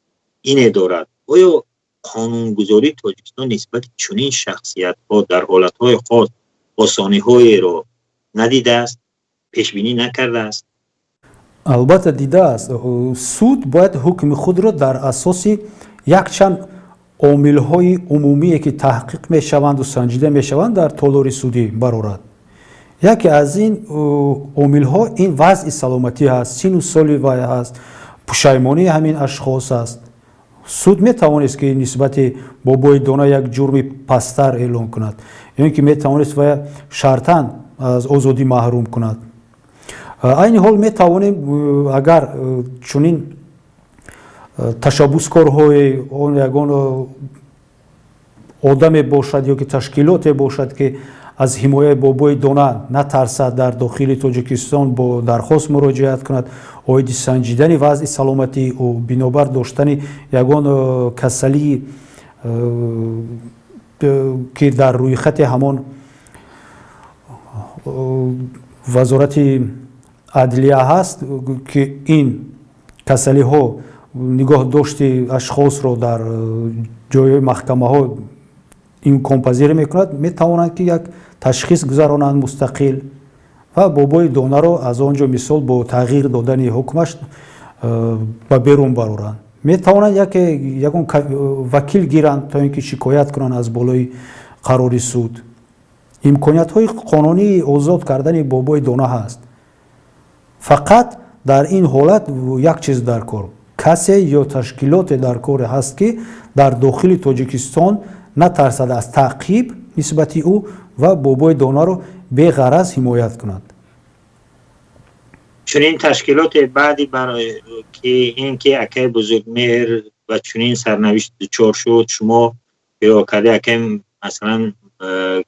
ине дорад, оё қонунгузории Тоҷикистон нисбати чунин шахсиятҳо дар ҳолатҳои хос осониҳоеро надидааст, пешбинӣ накардааст? Албатта дидааст. Суд бояд ҳукми худро дар асоси якчанд омилҳои умумие, ки таҳқиқ мешаванду санҷида мешаванд, дар толори судӣ барорад. Яке аз ин омилҳо ин вазъи саломатӣ ҳаст, сину соли вай ҳаст, пушаймонии ҳамин ашхос аст. Суд метавонист, ки нисбати бобои Дона як ҷурми пасттар эълон кунад ё ин ки метавонист вая шартан аз озодӣ маҳрум кунад. Айни ҳол метавонем, агар чунин ташаббускорҳои он ягон одаме бошад ё ки ташкилоте бошад, ки аз ҳимояи бобои Дона натарсад, дар дохили Тоҷикистон бо дархост муроҷиат кунад оиди санҷидани вазъи саломатии ӯ, бинобар доштани ягон касалии, ки дар рӯйхати ҳамон Вазорати адлия ҳаст, ки ин касалиҳо нигоҳ дошти ашхосро дар ҷойҳои маҳкамаҳо имконпазир мекунад, метавонанд, ки як ташхис гузаронанд мустақил ва бобои Донаро аз он ҷо, мисол, бо тағйир додани ҳукмаш ба берун бароранд. Метавонанд яке ягон вакил гиранд, то ин ки шикоят кунанд аз болои қарори суд. Имкониятҳои қонунии озод кардани бобои Дона ҳаст. Фақат дар ин ҳолат як чиз дар кор: касе ё ташкилоте дар коре ҳаст, ки дар дохили Тоҷикистон натарсад аз таъқиб нисбати ӯ ва бобои Донаро беғараз ҳимоят кунад. Чунин ташкилоте баъди ки ин ки акай Бузургмеҳр ва чунин сарнавишт дучор шуд, шумо ё карда акай, масалан,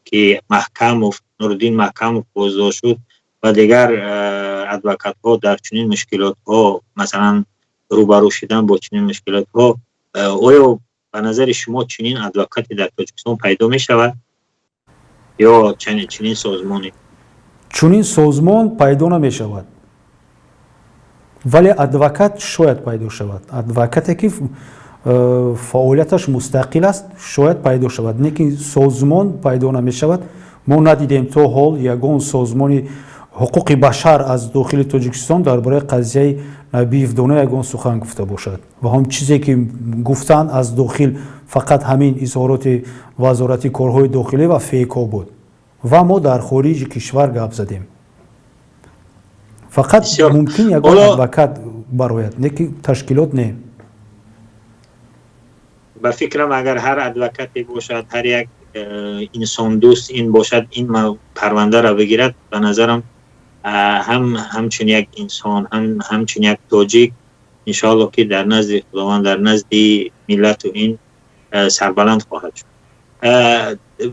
ки Маҳкамов, Нуриддин Маҳкамов боздошт шуд ва дигар адвокатҳо дар чунин мушкилотҳо, масалан. Рӯбарӯ шудан бо чунин мушкилотҳо, оё ба назари шумо чунин адвокате дар Тоҷикистон пайдо мешавад ё чунин созмоне? Чунин созмон пайдо намешавад, вале адвокат шояд пайдо шавад. Адвокате, ки фаъолияташ мустақил аст, шояд пайдо шавад, лекин созмон пайдо намешавад. Мо надидем то ҳол ягон созмони ҳуқуқи башар аз дохили Тоҷикистон дар бораи қазияи Набиев Дона ягон сухан гуфта бошад. Ва ҳам чизе, ки гуфтанд аз дохил, фақат ҳамин изҳороти Вазорати корҳои дохилӣ ва фейкҳо буд. Ва мо дар хориҷи кишвар гап задем. Фақат мумкин ягон адвокат барояд, не ки ташкилот, не. Ба фикрам, агар ҳар адвокате бошад, ҳар як инсондӯст ин бошад, ин парвандаро бигирад, ба назарам, ҳам ҳамчун як инсон, ҳам ҳамчун як тоҷик, иншоалло, ки дар назди Худованд, дар назди миллату ин сарбаланд хоҳад шуд.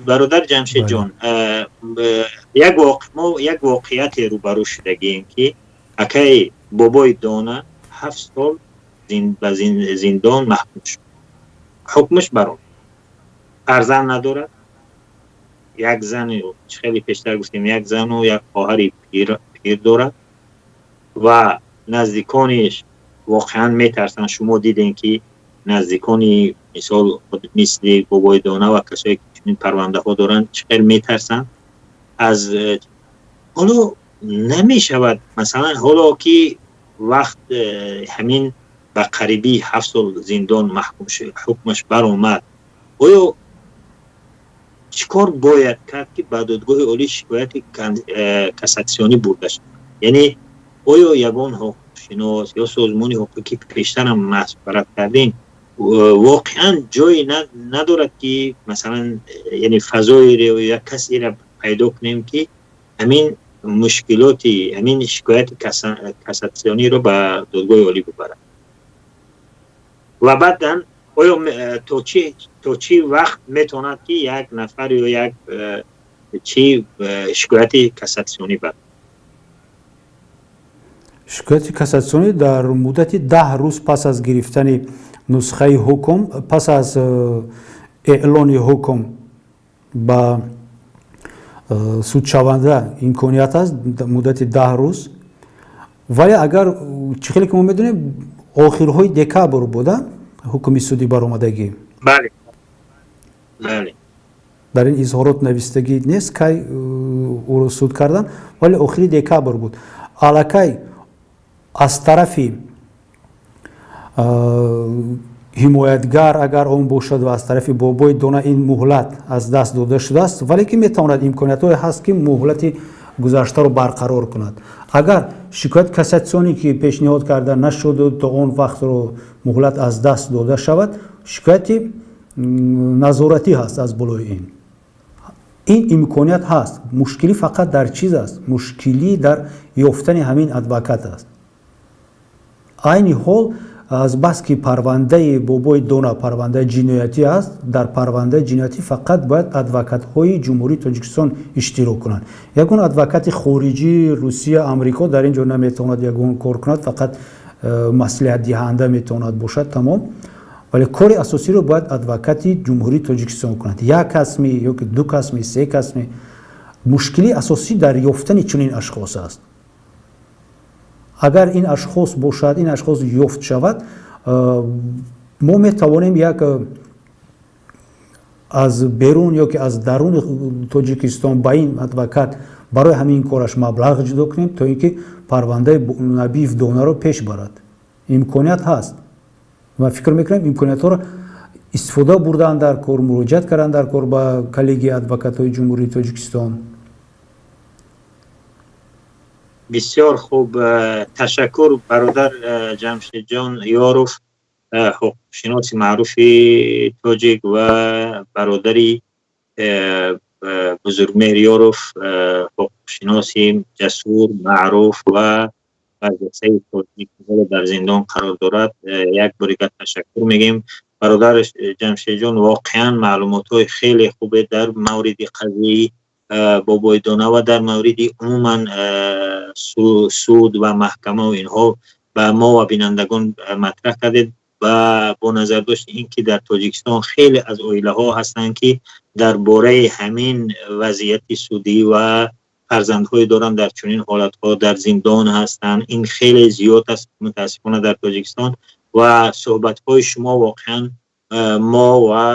Бародар Ҷамшедҷон, як мо як воқеияте рӯбарӯ шудагием, ки акаи Бобои Дона 7 сол ба зиндон маҳкум шуд, ҳукмаш баромад, фарзанд надорад, як зани, хеле пештар гуфтем, як зану як хоҳари пир дорад ва наздикониш воқеан метарсанд. Шумо дидем, ки наздикони, мисол, мисли Бобои Дона ва касое, ки чунин парвандаҳо доранд, чӣ хел метарсанд. Аз ҳоло намешавад, масалан, ҳоло ки вақт ҳамин ба қариби 7 сол зиндон маҳкум, ҳукмаш баромад, оё чӣ кор бояд кард, ки ба Додгоҳи Олӣ шикояти кассатсионӣ бурда шавад? Яъне оё ягон ҳуқуқшинос ё созмони ҳуқуқӣ, пештарам машварат кардем, воқеан ҷое надорад, ки масалан, яъне фазоеро ё як касеро пайдо кунем, ки ҳамин мушкилоти ҳамин шикояти кассатсиониро ба Додгоҳи Олӣ бибарад? Ва баъдан оё то чӣ вақт метавонад, ки як нафар ё як чӣ шикояти кассатсионӣ барад? Шикояти кассатсионӣ дар муддати 10 рӯз пас аз гирифтани нусхаи ҳукм, пас аз эълони ҳукм ба судшаванда имконият аст, муддати 10 рӯз. Вале агар чӣ хеле ки мо медонем, охирҳои декабр буда ҳукми суди баромадагӣ. Дар ин изҳорот навистагӣ нест, кай ӯро суд кардан, вале охири декабр буд. Аллакай аз тарафи ҳимоятгар, агар он бошад, ва аз тарафи Бобои Дона ин муҳлат аз даст дода шудааст. Вале ки метавонад, имкониятҳое ҳаст, ки муҳлати гузаштаро барқарор кунад. Агар шикоят кассатсионӣ ки пешниҳод карда нашуду то он вақтро муҳлат аз даст дода шавад, шикояти назоратӣ ҳаст аз болои ин. Ин имконият ҳаст. Мушкилӣ фақат дар чиз аст? Мушкилӣ дар ёфтани ҳамин адвокат аст. Айни ҳол, азбаски парвандаи Бобои Дона парвандаи ҷиноятӣ аст, дар парвандаи ҷиноятӣ фақат бояд адвокатҳои Ҷумҳурии Тоҷикистон иштирок кунанд. Ягон адвокати хориҷӣ, Русия, Амрико дар ин ҷо наметавонад ягон кор кунад, фақат маслиҳатдиҳанда метавонад бошад, тамом. Вале кори асосиро бояд адвокати Ҷумҳурии Тоҷикистон кунад, як касми ёки ду касми, се касми. Мушкилии асосӣ дар ёфтани чунин ашхос аст. Агар ин ашхос бошад, ин ашхос ёфт шавад, мо метавонем як аз берун ё ки аз даруни Тоҷикистон ба ин адвокат барои ҳамин кораш маблағ ҷудо кунем, то ин ки парвандаи Набиев Донаро пеш барад. Имконият ҳаст ва фикр мекунем, имкониятҳоро истифода бурдан дар кор, муроҷиат кардан дар кор ба коллегияи адвокатҳои Ҷумҳурии Тоҷикистон. Бисёр хуб, ташаккур, бародар Ҷамшедҷон Ёров, ҳуқуқшиноси маъруфи тоҷик ва бародари Бузургмеҳр Ёров, ҳуқуқшиноси ҷасур, маъруф ва барҷастаи тоҷик, ҳоло дар зиндон қарор дорад. Як бори дигар ташаккур мегӯем. Бародар Ҷамшедҷон, воқеан маълумотҳои хеле хубе дар мавриди қазияи Бобои Дона ва дар мавриди умуман суд ва маҳкама ва инҳо. Ба мо ва бинандагон матраҳ кардед ва бо назардошти ин ки дар Тоҷикистон хеле аз оилаҳо ҳастанд, ки дар бораи ҳамин вазъияти судӣ ва фарзандҳое доранд, дар чунин ҳолатҳо дар зиндон ҳастанд. Ин хеле зиёд аст, мутаассифона, дар Тоҷикистон. Ва суҳбатҳои шумо воқеан мо ва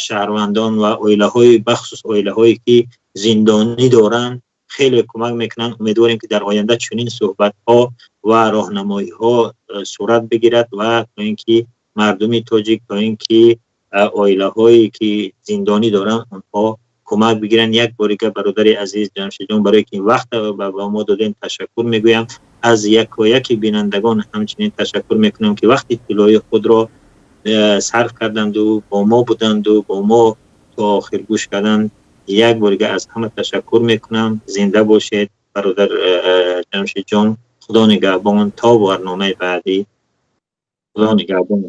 шаҳрвандон ва оилаҳои, бахусус оилаҳое ки зиндонӣ доранд, хеле кӯмак мекунанд. Умедворем, ки дар оянда чунин суҳбатҳо ва роҳнамоиҳо сурат бигирад ва то ин ки мардуми тоҷик, то ин ки оилаҳое ки зиндонӣ доранд, онҳо кӯмак бигиранд. Як бори дигар, бародари азиз Ҷамшидҷон, барое ки вақт ба мо додем, ташаккур мегӯям. Аз якояки бинандагон ҳамчунин ташаккур мекунам, ки вақти тиллоии худро сарф карданду бо мо буданду бо мо то охир гӯш карданд. Як бори дигар аз ҳама ташаккур мекунам. Зинда бошед, бародар Ҷамшидҷон. Худо нигаҳбон, то барномаи баъдӣ. Худо нигаҳбон.